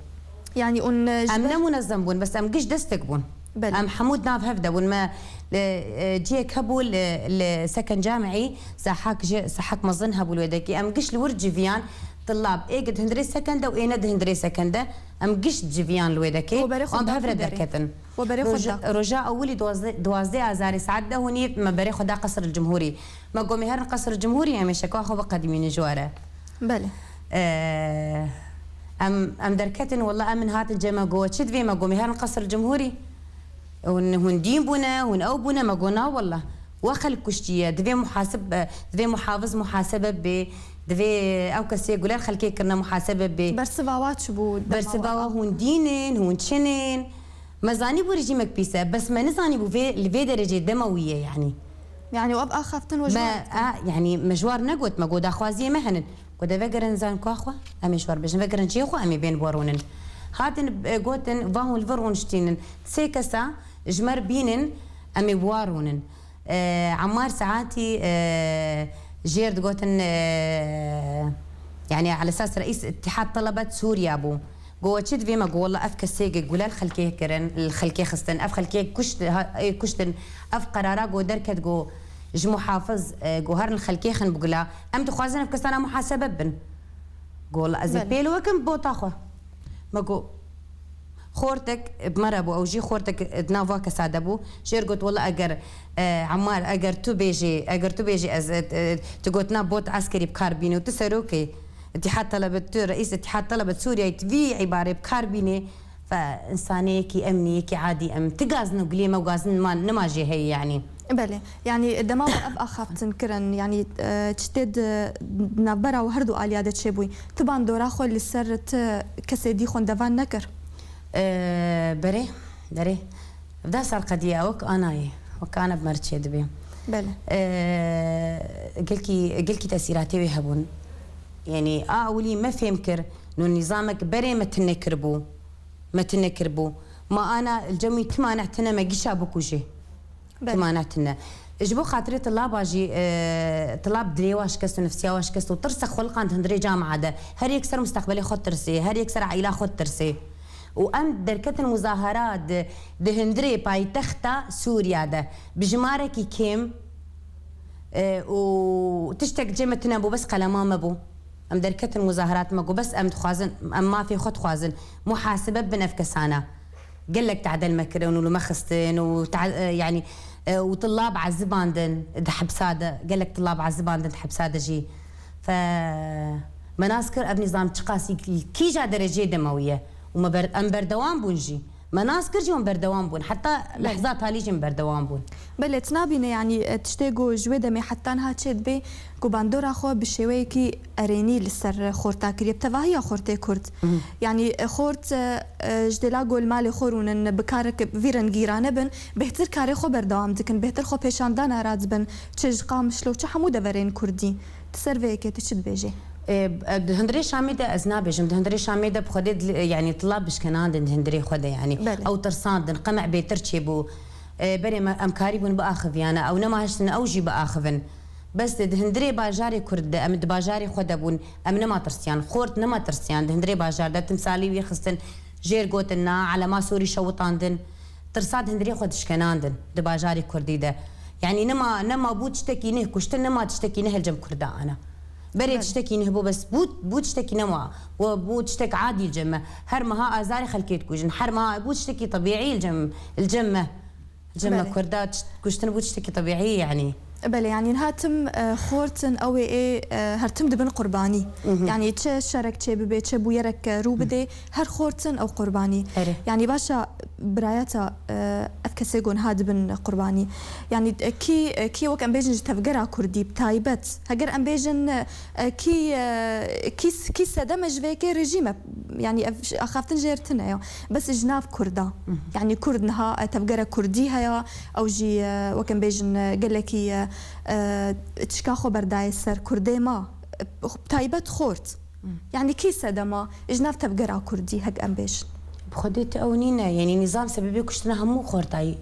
Yani hûn, e, ji Em ber ne munezem bûn, bes em giş destek bûn. Belê. Em hemû di nav hev de bûn. Me li, e, cihek hebû li, li Seken Camiî, sehak ji, sehak mezin hebû li wê dekî. Em giş li wir civiyan, tilab, ê di hundirê Seken de û ê ne di hundirê Seken de. Em giş civiyan li wê dekî. Û berê xwe Em da hev re ku derê? derketin. We berê xwe Roja, da. roja ewilî duwazdeh, duwazdeh Azarê saet deh û nîv me berê xwe da Qesr el Cumhurî. Me got, em ê herin Qesr el Cumhurî, em ê şekoya xwe biqedimînin ji we re. Belê. Ee, em, em derketin, wela em min hatin cem me got, çi divê? Me got, em ê herin Qesr el Cumhurî. Hûn, hûn dîn bûne, hûn ew bûne, me got, na wela. We xelk kuştiye, divê muhasib, divê muhafiz muhasebe bê, divê ew kesê guler xelkê kirine muhasebe bê. Bersiva wa çi bû dema Bersiva wa? wa hûn dîn in, hûn çin in. Me zanîbû rejîmek pîs e, bes me nizanîbû vê, li vê derecê dema wî ye, yanî. Yanî ev axaftin we ji Me, we a, yanî me ji war negot, me got daxwaziyê me henin. Got de vegerin zankoya xwe, em ê ji war bêjin, vegerin cihê xwe, em ê bên bi we rûnin. Hatin, e, gotin, va hûn li vir rûniştînin. Sê kesa ji me re bînin, em ê bi wa rûnin. E, Emmar Saetî, e, jêr digotin, e, yanî, ala esas reîs Îtîhad Telebet Sûriya bû. Got, we çi divê? Me got, wela ev kesê gule li xelkê kirin, li xelkê xistin, ev xelkê kuşt-, ha, ê kuştin, ev qerara got derket, got, ji muhafiz, e, got, herin li xelkê xin bi gula. Em dixwazin ev kesana muhasebe bibin. Got, wela ez ê Belê. pêl wekim bota xwe. Me got, xortek bi me re bû, ew jî xortek di nav va kesa de bû. Jêr got, wela eger, e, Emmar, eger tu bêjî, eger tu bêjî ez, e, e, tu gotina bot eskerî bi kar bînî û tu serokê Îtîhad Telebet, tu reîs Îtîhad Telebet Sûriyeyê, tu vî îbarê bi kar bînî, Fe insanê yekî emnî, yekî adî em. Ti gazin û gilê me û gazin ma, nima jê heye yanî. Belê. Yanî dema we ev axaftin kirin, yanî, e, çi tê di navbera û her du aliya de çêbûyî? Ti bandora xwe li ser ti kesê dî xwendevan nekir? E, berê, berê. Evda sar qediya wek ana ye. Wek ana bi me re çêdibe. Belê. E, gelkî, gelkî tesîratê wê hebûn. Yanî a ewilî me fêm kir, no nîzamek berê me tune kiribû. Me tune kiribû. Ma ana li cem wî tima nehtine me gişa bikujê. Belê. Tima nehtine. Ji bo xatirê tilaba jî, e, tilab dilê wa şikest û nefsiya wa şikest û tirsa xwe liqand hundirê camia de. Her yek ser mustaqbelê xwe tirsê, her yek ser aîla xwe tirsê. Û em derketin muzahara di, di hundirê paytexta Sûriya de. Bi jimarekî kêm, e, û tiştek cê me tune bû, bes qelema me bû. Em derketin muzahirat me got, bes em dixwazin, em mafê xwe dixwazin. Muhasibe bin ev kesana. Gelek tadel me kirin û li me xistin û ta-, e, yanî, e, û tilab ezibandin di hepsa de, gelek tilab ezibandin di hepsa de jî. Fe me nas kir ev nîzam çiqasî li kîja dereceyê de mewî ye û me ber-, em berdewam bûn jî. Me nas kir jî em berdewam bûn. Heta Belê. Lehza talî jî em berdewam bûn. Belê, tu nabîne, yanî, e, tiştê ku ji wê demê heta niha çê dibe, ku bandora xwe bi şêweyekî erênî li ser xorta kiriye, bi tevahiya xortê Kurd. Mhm. Yanî, e, xort, e, e, ji dêla ku li malê xwe rûnin, bi karek vî rengîrane bin, bêhtir karê xwe berdewam dikin, bêhtir xwe pêşandana radibin, çi ji Qamişlo, çi hemû deverên Kurdî. Di ser vê yekê tu çi dibêjî? E, e, di hundirê Şamê de ez nabêjim. Di hundirê Şamê de bi Xwedê dil-, e, yanî tila bişkenandin di hundirê xwe de, yanî Belê. Ew tirsandin, qemeh bêtir çêbû. E, berê me, em karîbûn biaxiviyane, ew nema hiştin ew jî biaxivin. Bes di hundirê bajarê Kurd de, em di bajarê xwe de bûn, em nema tirsiyan, xort nema tirsiyan, di hundirê bajar de timsalî wî xistin, jêr gotin na, elema sorî şewitandin. Tirsa di hundirê xwe dişkenandin di bajarê Kurdî de. Yanî nema, nema bû tiştekî neh kuştin, nema tiştekî neh li cem Kurda ana. Berê Belê. Tiştekî neh bû, bes bû, bû tiştekî nema. We bû tiştek adî li cem me. Her meha azarê xelkê dikujin. Her meha bû tiştekî tebîî li cem, li cem me. Li cem me Belê. Kurda tiş-, kuştin bû tiştekî tebîî yanî. Belê, yanî niha tim, e, xortin ew ê, e, her tim dibin qurbanî. Mhm. Yanî çi şerek çê bibe, çi bûyerek, e, rû bidê, her xortin ew qurbanî. Erê. Yanî baş e, birayeta, e, ev kesê ku niha dibin qurbanî. Yanî, e, kî, e, kî wek em bêjin ji tevgera Kurdî bi taybet. Heger em bêjin, e, kî, e, kî, kî sedem e ji vê yekê rejîm e. Yanî ev ş-, axaftin jêr tune ya. Bes ji nav Kurda. Mhm. Yanî Kurd niha, e, tevgera Kurdî heye. Ew jî, e, wek em bêjin, e, gelekî, e, e, çika xwe berdayê ser Kurdê ma. E, bi taybet xort. Hmm. Yanî kî sedema ji nav tevgera Kurdî hek em bêjin? Bi Xwedê tu ew nîne. Yanî nîzam sebebê kuştina hemû xortayî.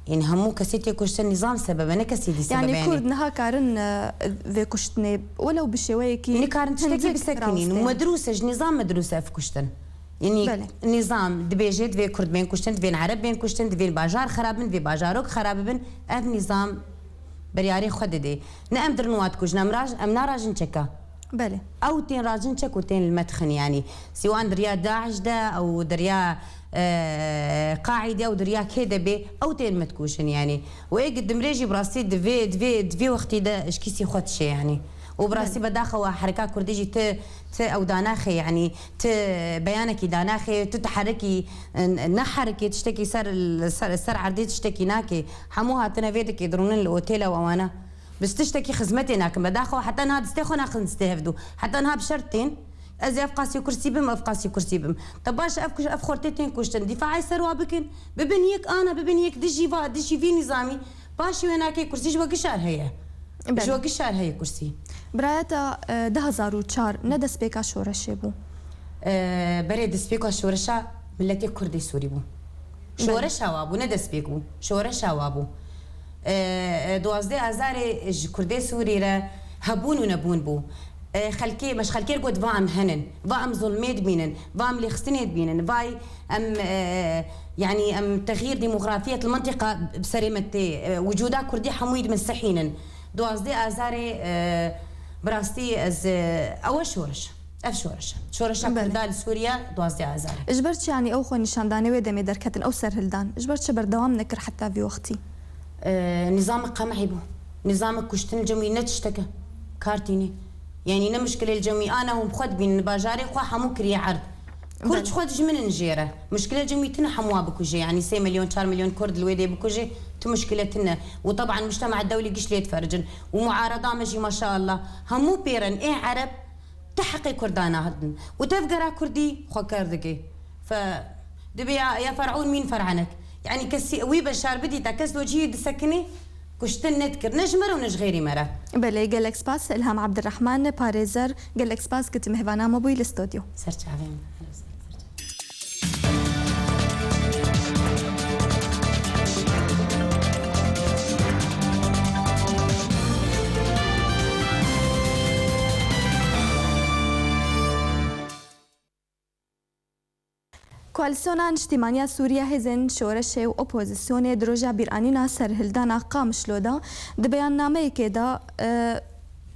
Yanî hemû kesê tê kuştin nîzam sebebe, ne kesê dî sebebe Yanî yanî. Kurd niha karin, e, vê kuştinê welew bi şêweyekî Nikarin tiştekî hindik bisekinîn. Rawestên. Medrûs e, ji nîzam medrûs e ev kuştin. Yanî Belê. Nîzam dibêje divê Kurd bên kuştin, divên Ereb bên kuştin, divên bajar xerab bin, divê bajarok xerab bin. Ev nîzam biryarê xwe didê. Ne em dirin wa dikujin, em raj-, em narajin çeka. Belê. Ew tên rajin çek û tên li me dixin, yanî. Sîwan di riya DAIŞ de, ew di riya, e, Qaîde, ew di riya kê de bê, ew tên li me dikujin, yanî. Û ê dimrê jî bi rastî di vê, di vê, di vê wextî de ji kîsî xwe dişê, yanî. Û bi rastî Belê. Bedaxewa herika Kurdî jî ti, ti ew danaxê, yanî. Ti beyanekî danaxê, tu teherikî, e, neherikê tiştekî ser, ser, ser erdê tiştekî nakê. Hemû hatine vê dikê, dirûnin li otêla û ewana. Bi tiştekî xizmetê nakin. Bedaxewa heta niha distê xwe naxin distê hevdû. Heta niha bi şert tên. Ez ê ev qasî kursî bim, ev qasî kursî bim. Te baş ev kuş-, ev xortê tên kuştin. Dîfaê ser wa bikin. Bibin yek ana, bibin yek dijî va, dijî vî nîzamî. Paşî wê nakê kursî ji we gişar heye. Belê. Ji we gişar heye kursî. Birayeta, e, du hezar û çar ne destpêka şoreşê bû? E, berê destpêka şoreşa miletê Kurdê Sûrî bû. Belê. Şoreşa wa bû, ne destpêk bû. Şoreşa wa bû. E, e, duwazdeh Azarê ji Kurdê Sûrî re hebûn û nebûn bû. E, xelkê, me ji xelkê re got, va em henin, va em zulmê dibînin, va em lêxistinê dibînin, vay em, e, yanî em texyîr demografiyet li mintiqa bi serê me tê, e, wicûda Kurdî hemûyî dimesihînin. Duwazdeh Azarê, e, bi rastî ez, e, ew e şoreş. Ev şoreş e. Şoreşa Belê. Kurda li Sûriye duwazdeh Azarê. Ji ber çi, yanî ew xwe nîşandanê wê demê derketin, ew serhildan? Ji ber çi berdewam nekir heta vî wextî? E, nîzamek qemehî bû. Nîzamek kuştin li cem wî ne tiştek e. Kar tînî. Yanî ne mişkilê li cem wî. Ana hûn bi xwe dibînin, bajarê xwe hemû kiriye erd. Kurd Belê. Xwe dijmin in jê re. Muşkile cem wî tine hemûa bikuje. Yanî sê milyon, çar milyon Kurd li wê dê bikuje, tu muşkile tine. Û teban mujtema dewlî giş lê difericin. Û muarada me jî maşallah hemû pêrin ê Ereb ti heqê Kurdan nahidin. Û tevgera Kurdî xwe ker dike. Fe, dibê ya, ya Fer'ûn mîn fer'enek. Yanî kesî wî beşar bidî te kes do cihî disekinî, kuştin nedikir. Ne ji me re û ne ji xêrî me re. Belê, gelek spas. Ilham Abdurrahman, parêzer, gelek spas ku tu mêvana me bûyî li stodyo. Ser çavê min. Koalîsyona Niştîmaniya Sûriye, hêzên şoreşê û opozisyonê di roja bîranîna serhildana Qamişlo de di beyannameyekê de, e,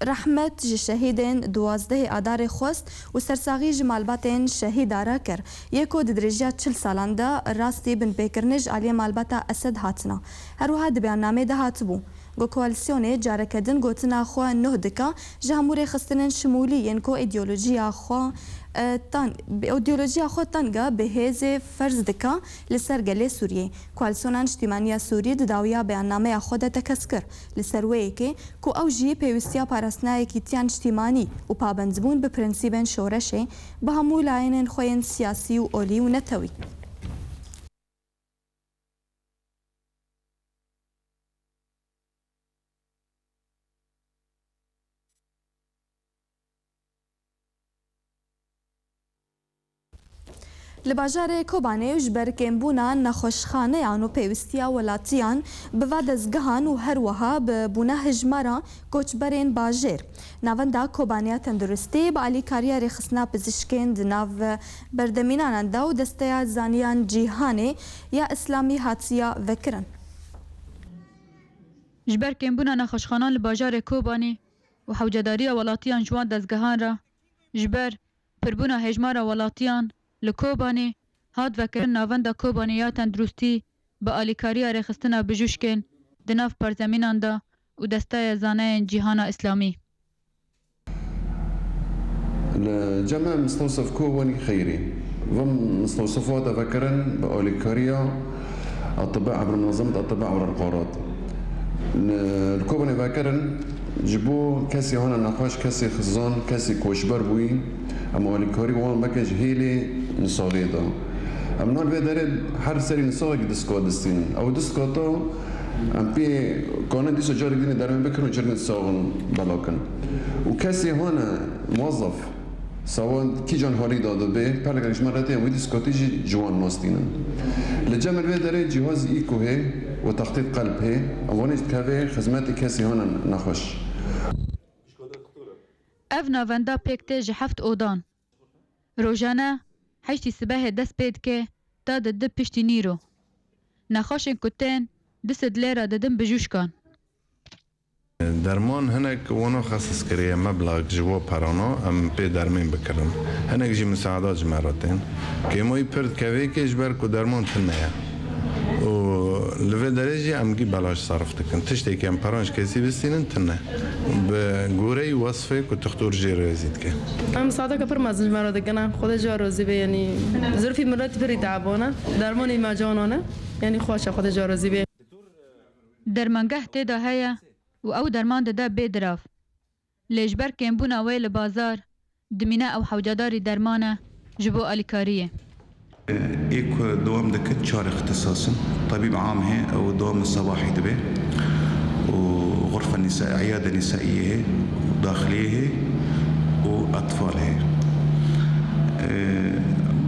rehmet ji şehîdên duwazdehê Adarê xwest û sersaxî ji malbatên şehîda re kir, yê ku di dirêjiya çil salan de rastî binpêkirinê ji aliyê malbata Esed hatina. Her wiha di beyannameyê de hatibû, Go koalîsyonê careke din gotina xwe nuh dike, ji hemû rêxistinên şimûlî yên ku îdeolojiya xwe, e, tan-, îdeolojiya xwe teng e, bi hêzê ferz dike li ser gelê Sûriyê. Koalîsyona Niştîmaniya Sûrî di dawiya beyannameya xwe de tekez kir li ser wê yekê ku ew jî pêwîstiya parastina yekîtiya niştîmanî û pabendbûn bi prensîbên şoreşê bi hemû layenên xwe yên siyasî û olî û netewî. Li bajarê Kobanê ji ber kêmbûna nexweşxaneyan û pêwîstiya welatiyan bi va dezgehan û her wiha bi bûna hejmara koçberên bajêr, Navenda Kobanê ya Tenduristî bi alîkariya rêxistina pizişkên di nav berdemînanan de û Desteya Zaniyan Cîhanê ya Îslamî hatiye vekirin. Ji ber kêmbûna nexweşxanan li bajarê Kobanê û hewcedariya welatiyan ji wan dezgehan re, ji ber pirbûna hejmara welatiyan li Kobanê, hat vekirin Navenda Kobanê ya Tenduristî bi alîkariya rêxistina bijûşkên di nav perzemînan de û Desteya Zanayên Cîhana Îslamî. Li cem me Mistewsef Kobanî Xeyrî. Vim Mistewsef hate vekirin bi alîkariya Etiba Ebr Munazemet Etiba Ebr Qarat. Li, li Kobanê vekirin ji bo kesê hane nexweş, kesê xizan, kesê koçber bûyî. Em alîkarî wan bike ji hêlê nisalê de. Em nan vê derê her serî nisalekî diska distînin. Ew diska te em pê kanin dîsa carek dînê dermê bikin û carek dînê saxin belakin. Û kesê hane muwezzef, sawan kîjan halî de dibe, pelek ji me re tê, em wî diskatî jî ji wan nas tînin. Li cem vê derê cîhazî îko hê û textît qelb hê, em wanê jî dikeve xizmetê kesê hane nexweş. Ev navenda pêk tê ji heft odan. Rojane heştî sibehê dest pê dike ta di du piştî nîro. Nexweşên ku tên du sed lêre didin bijûşkan. Derman hinek wano xesis kiriye meblag ji bo perana em pê dermên bikirin. Hinek jî misaada ji me re tên. Kêmayî pir dikevê kê ji ber ku derman tune ye. Û li vê derê jî em gî belaş serf dikin. Tiştekî em peran ji kesî bistînin tune. Bi goreyî wesfê ku tixtor jê rêzî dike. Em sadeke pir mezin ji me re dikine. Xwedê ji we rozî be, yanî zirfî milet pirî teabane. Dermanî me canan e. Yanî xweş e, Xwedê ji we rozî be. Dermangeh tê de heye û ew derman dide bê dirav. Lê ji ber kêmbûna wê li bazar, dimîne ew hewcedarî derman e ji bo alîkariyê. Ê ku dewam dikin çar îxtisas in. Tebîb am hê, ew dewam sebahî dibe. Û xurfe nîsa, îyade nîsaiyê hê, daxiliyê hê û etfal hê. Ê,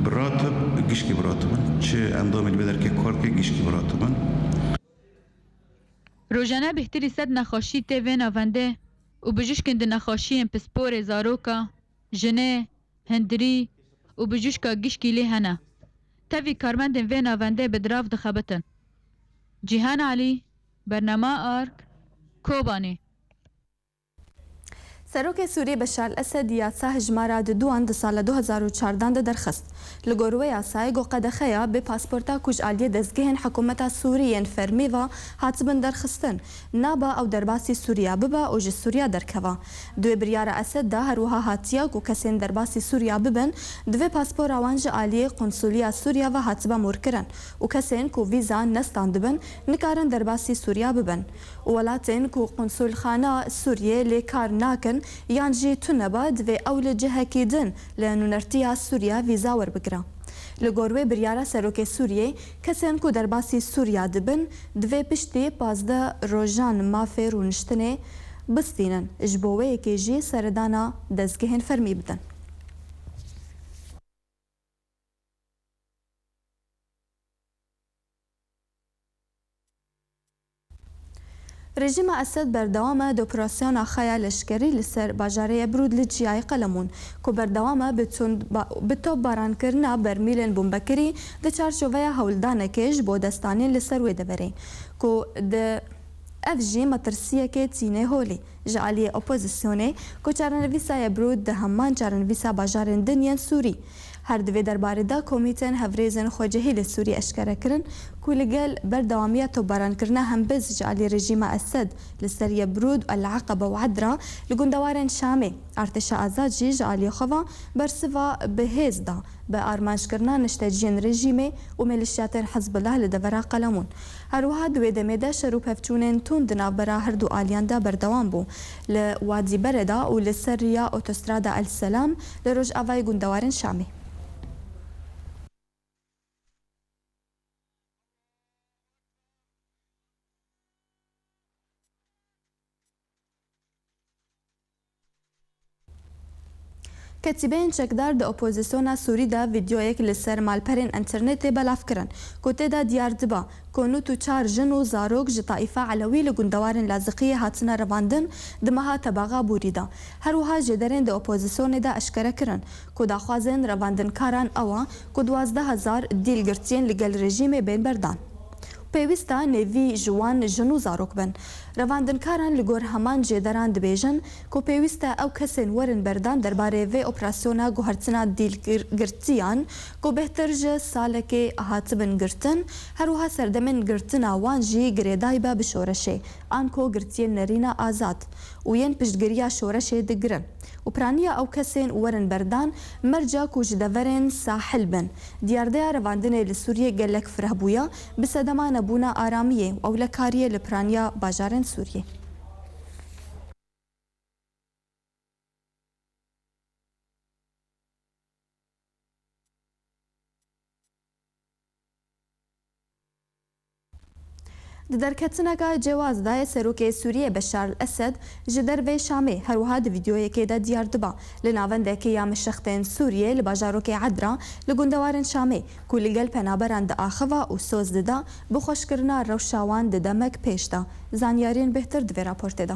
bi ratib, gişkî bi ratib in. Çi endamê li vê derkê kar dike, gişkî bi ratib in. Rojane bêhtirî sed nexweşî tê vê navendê û bijûşkên di nexweşiyên pisporê zaroka, jinê, hindirî û bijûşka gişkî lê hene. Tevî karmendên vê navendê bi dirav dixebitin. Cîhan Alî, Bernama Ark, Kobanê. Serokê Sûriyê Beşar el-Esed yasa hejmara diduan di sala du hezar û çardan de derxist. Li gor wê yasayê ku qedexe ya bê pasporta ku ji aliyê dezgehên hikûmeta Sûrî yên fermî ve hatibin derxistin, naba ew derbasî Sûriya bibe û ji Sûriya derkeva. Di wê biryara Esed de her wiha hatiye ku kesên derbasî Sûriya bibin, divê paspora wan ji aliyê Qunsuliya Sûriya ve hatibe morkirin û kesên ku vîza nestandibin, nikarin derbasî Sûriya bibin. Û welatên ku qunsulxana Sûriyê lê kar nakin yan jî tune be, divê ew li cihekî din li nûnertiya Sûriya vîza werbigire. Li gor wê biryara serokê Sûriyê, kesên ku derbasî Sûriya dibin, divê piştî pazdeh rojan mafê rûniştinê bistînin, ji bo wê yekê jî seredana dezgehên fermî bidin. Rejîma Esed berdewam e di operasyona xwe ya leşkerî li ser bajarê Ebrûd li Çiyayê Qelemûn, ku berdewam e bi tund ba-, bi topbarankirina bermîlên bombekirî di çarçoveya hewldanekê ji bo destanên li ser wê deverê, ku di ev jî metirsiyekê tîne holê ji aliyê opozisyonê, ku çarenivîsa Ebrûd di heman çarenivîsa bajarên din yên Sûrî. Her di vê derbarê de komîtên hevrêzên xwecihî li Sûrî eşkere kirin ku li gel berdewamiya topbarankirina hembêz ji alî rejîma Esed li ser Yebrûd, El Eqebe û Edra li gundewarên Şamê, artêşa azad jî ji alî xwe ve bersiva bi hêz da bi armanckirina nişteciyên rejîmê û mêlîşyatên Hizbullah li devera Qelemûn. Her wiha di wê demê de şer û pevçûnên tund di navbera her du aliyan de berdewam bû. Li Wadî Bereda û li ser riya otostrada El Selam li rojavayê gundewarên Şamê. Ketîbeyên çekdar di opozisyona Sûrî de vîdyoyek li ser malperên înternetê belav kirin, ku tê de diyar dibe ku nod û çar jin û zarok ji taîfa Elewî li gundewarên Laziqiyê hatine revandin di meha Tebaxa Borî de. Her wiha jêderên di opozisyonê de eşkere kirin ku daxwazên revandinkaran ew e ku duwazdeh hezar dîl girtiyên li gel rejîmê bên berdan. Pêwîst e nêvî ji wan jin û zarok bin. Revandinkaran li gor heman jêderan dibêjin ku pêwîst e ew kesên werin berdan derbarê vê operasyona guhertina dîl gir-, girtiyan ku bêhtir ji salekê hatibin girtin, her wiha serdemên girtina wan jî girêdayî be bi şoreşê, anko girtiyên nerîna azad û yên piştgiriya şoreşê digirin. Û piraniya ew kesên werin berdan, merca ku ji deverên sahil bin. Diyardeya revandinê li Sûriyê gelek fireh bûye, bi sedema nebûna aramiyê û ewlekariyê li piraniya bajarên Sûriyê. Di derketineka cewaz de yê Serokê Sûriyê Beşar el-Esed ji dervê Şamê her wiha di vîdyoyekê de diyar dibe. Li navendekê ya mişextên Sûriyê li bajarokê Edra li gundewarên Şamê ku li gel penaberan diaxive û soz dida, bi xweşkirina rewşa wan di demek pêş de. Zanyariyên bêhtir di vê raportê de.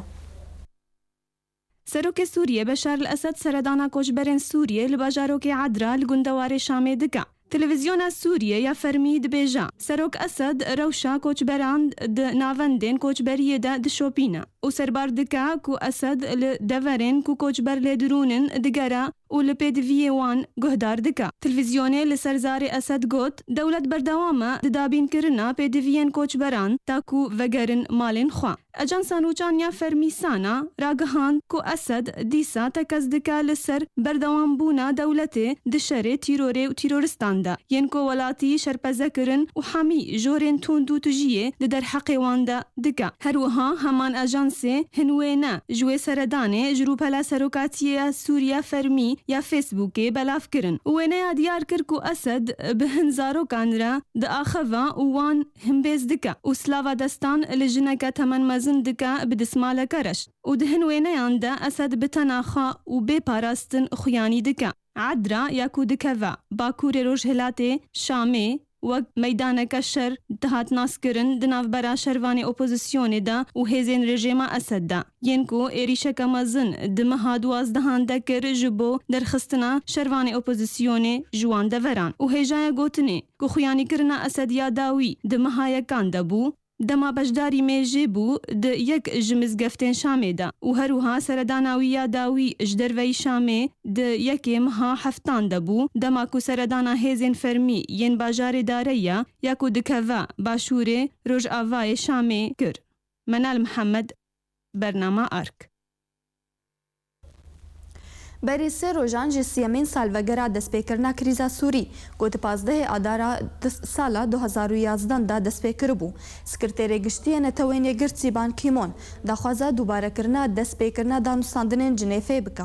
Serokê Sûriyê Beşar el-Esed seredana koçberên Sûriyê li bajarokê Edra li gundewarê Şamê dike. Televîzyona Sûriyê ya fermî dibêje, Serok Esed rewşa koçberan di navendên koçberiyê de dişopîne û serbar dike ku Esed li deverên ku koçber lê dirûn in digere û li pêdiviyê wan guhdar dike. Televîzyonê li ser zarê Esed got, dewlet berdewam e di dabînkirina pêdiviyên koçberan ta ku vegerin malên xwe. Ajansa Nûçan ya Fermî Sana ragihand ku Esed dîsa tekez dike li ser berdewambûna dewletê di şerê tîrorê û tîroristan de, yên ku welatî şerpeze kirin û hemî jorên tund û tijiyê di derheqê wan de dike. Her wiha heman ajansê hin wêne ji wê seredanê ji rûpela serokatiyê ya Sûriya Fermî ya Facebookê belav kirin û wêneya diyar kir ku Esed bi hin zarokan re diaxive û wan himbêz dike û silava destan li jineke temenmezin dike bi dismaleke reş. Û di hin wêneyan de Esed bi tena xwe û bê parastin xuyanî dike. Edra ya ku dikeve Bakurê Rojhilatê Şamê wek meydaneke şer dihat naskirin di navbera şervanê opozisyonê de û hêzên rejêma Esed de, yên ku êrîşeke mezin di meha duwazdehan de kir ji bo derxistina şervanê opozisyonê ji wan deveran û hêjaya gotinê ku xuyanîkirina Esed ya dawî di meha yekan de bû, Dema beşdarî mêjê bû di yek ji mizgeftên Şamê de û her wiha seredana wî ya dawî ji derveyî Şamê di yekê meha heftan de bû, dema ku seredana hêzên fermî yên bajarê Dareya ya ku dikeve başûrê rojavayê Şamê kir. Menal Mihemed, bernama Ark. Berî sê rojan ji siyemîn salvegera destpêkirina krîza Sûrî, ku di pazdehê Adara di sala du hazar û yazdan de dest pê kiribû, Sekreterê Giştî yê Netewên Yekgirtî Ban Ki-moon daxwaza dubarekirina destpêkirina danûstandinên Cinêfê bike.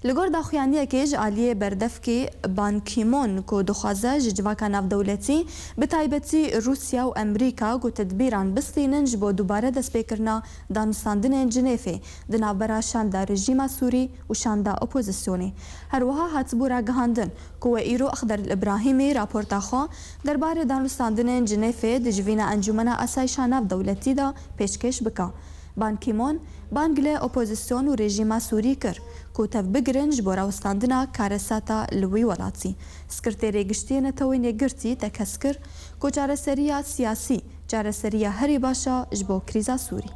Li gor daxuyaniyekê ji aliyê berdevkî Ban Ki-moon ku dixwaze ji civaka navdewletî, bi taybetî Rûsya û Amerîka, ku tedbîran bistînin ji bo dubare destpêkirina danûstandinên Cinêfê di navbera şanda rejîma Sûrî û şanda opozisyonê. Her wiha hatibû ragihandin ku we îro Exder Îbrahîmî raporta xwe derbarê danûstandinên Cinêfê di civîna Encûmena Asayîşa Navdewletî de pêşkêş bike. Ban Ki-moon bang li opozîsyon û rejîma Sûrî kir ku tevbigirin ji bo rawestandina karesata li wî welatî. Sekreterê Giştî yê Netewên Yekgirtî tekez kir ku çareseriya siyasî çareseriya herî baş e ji bo krîza Sûrî.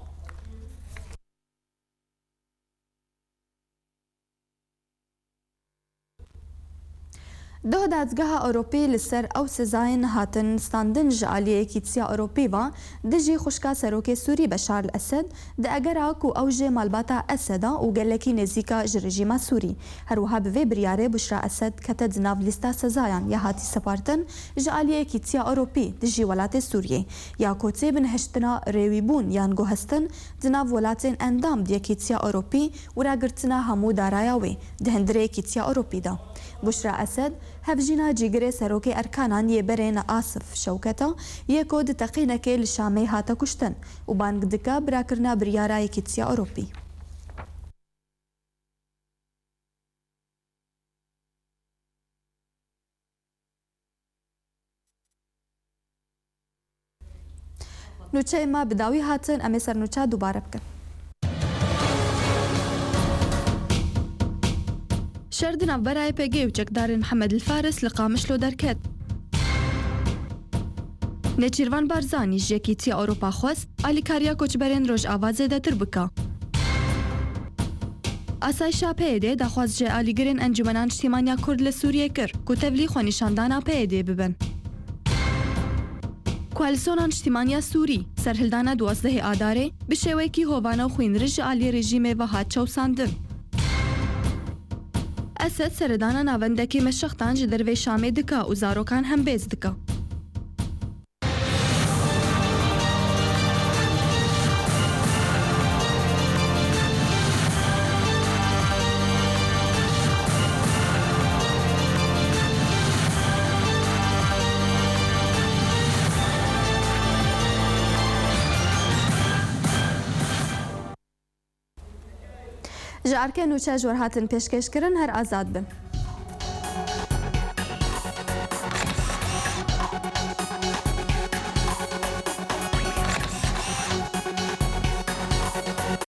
Duh Dadgeha Ewropî li ser ew sezayên hatin standin ji aliyê Yekîtiya Ewropî ve dijî xwişka serokê Sûrî Beşar el-Esed, di egera ku ew jê malbata Esed e û gelekî nêzîk e ji rejîma Sûrî. Her wiha bi vê biryarê Buşra Esed kete di nav lîsta sezayan ya hatî separtin ji aliyê Yekîtiya Ewropî dijî welatê Sûriyê, ya ku tê binihiştina rêwîbûn yan guhestin di nav welatên endam di Yekîtiya Ewropî û ragirtina hemû daraya wê di hundirê Yekîtiya Ewropî de. Buşra Esed, hevjîna cîgirê serokê erkanan yê berê ne Asif Şewket e, yê ku di teqînekê li Şamê hate kuştin û bang dike birakirina biryara Yekîtiya Ewropî. Nûçeyê me bi dawî hatin, em ê ser nûçe dubare bikin. Şer di navbera Y P G û çekdarên Mihemed El Faris li Qamişlo derket. Nêçîrvan Barzanî ji Yekîtiya Ewropa xwest alîkariya koçberên Rojava zêdetir bike. Asayişa P Y D daxwaz ji alîgirên Encûmena Niştîmaniya Kurd li Sûriyê kir ku tevlî xwenîşandana P Y D bibin. Koalîsyona Niştîmaniya Sûrî serhildana duwazdehê Adarê bi şêweyekî hovane û xwînrij ji alî rejîmê ve hat çewsandin. Esed seredana navendekî meşextan ji dervê Şamê dike û zarokan hembêz dike. Ji erkê nûçe ji we re hatin pêşkêşkirin, her azad bin.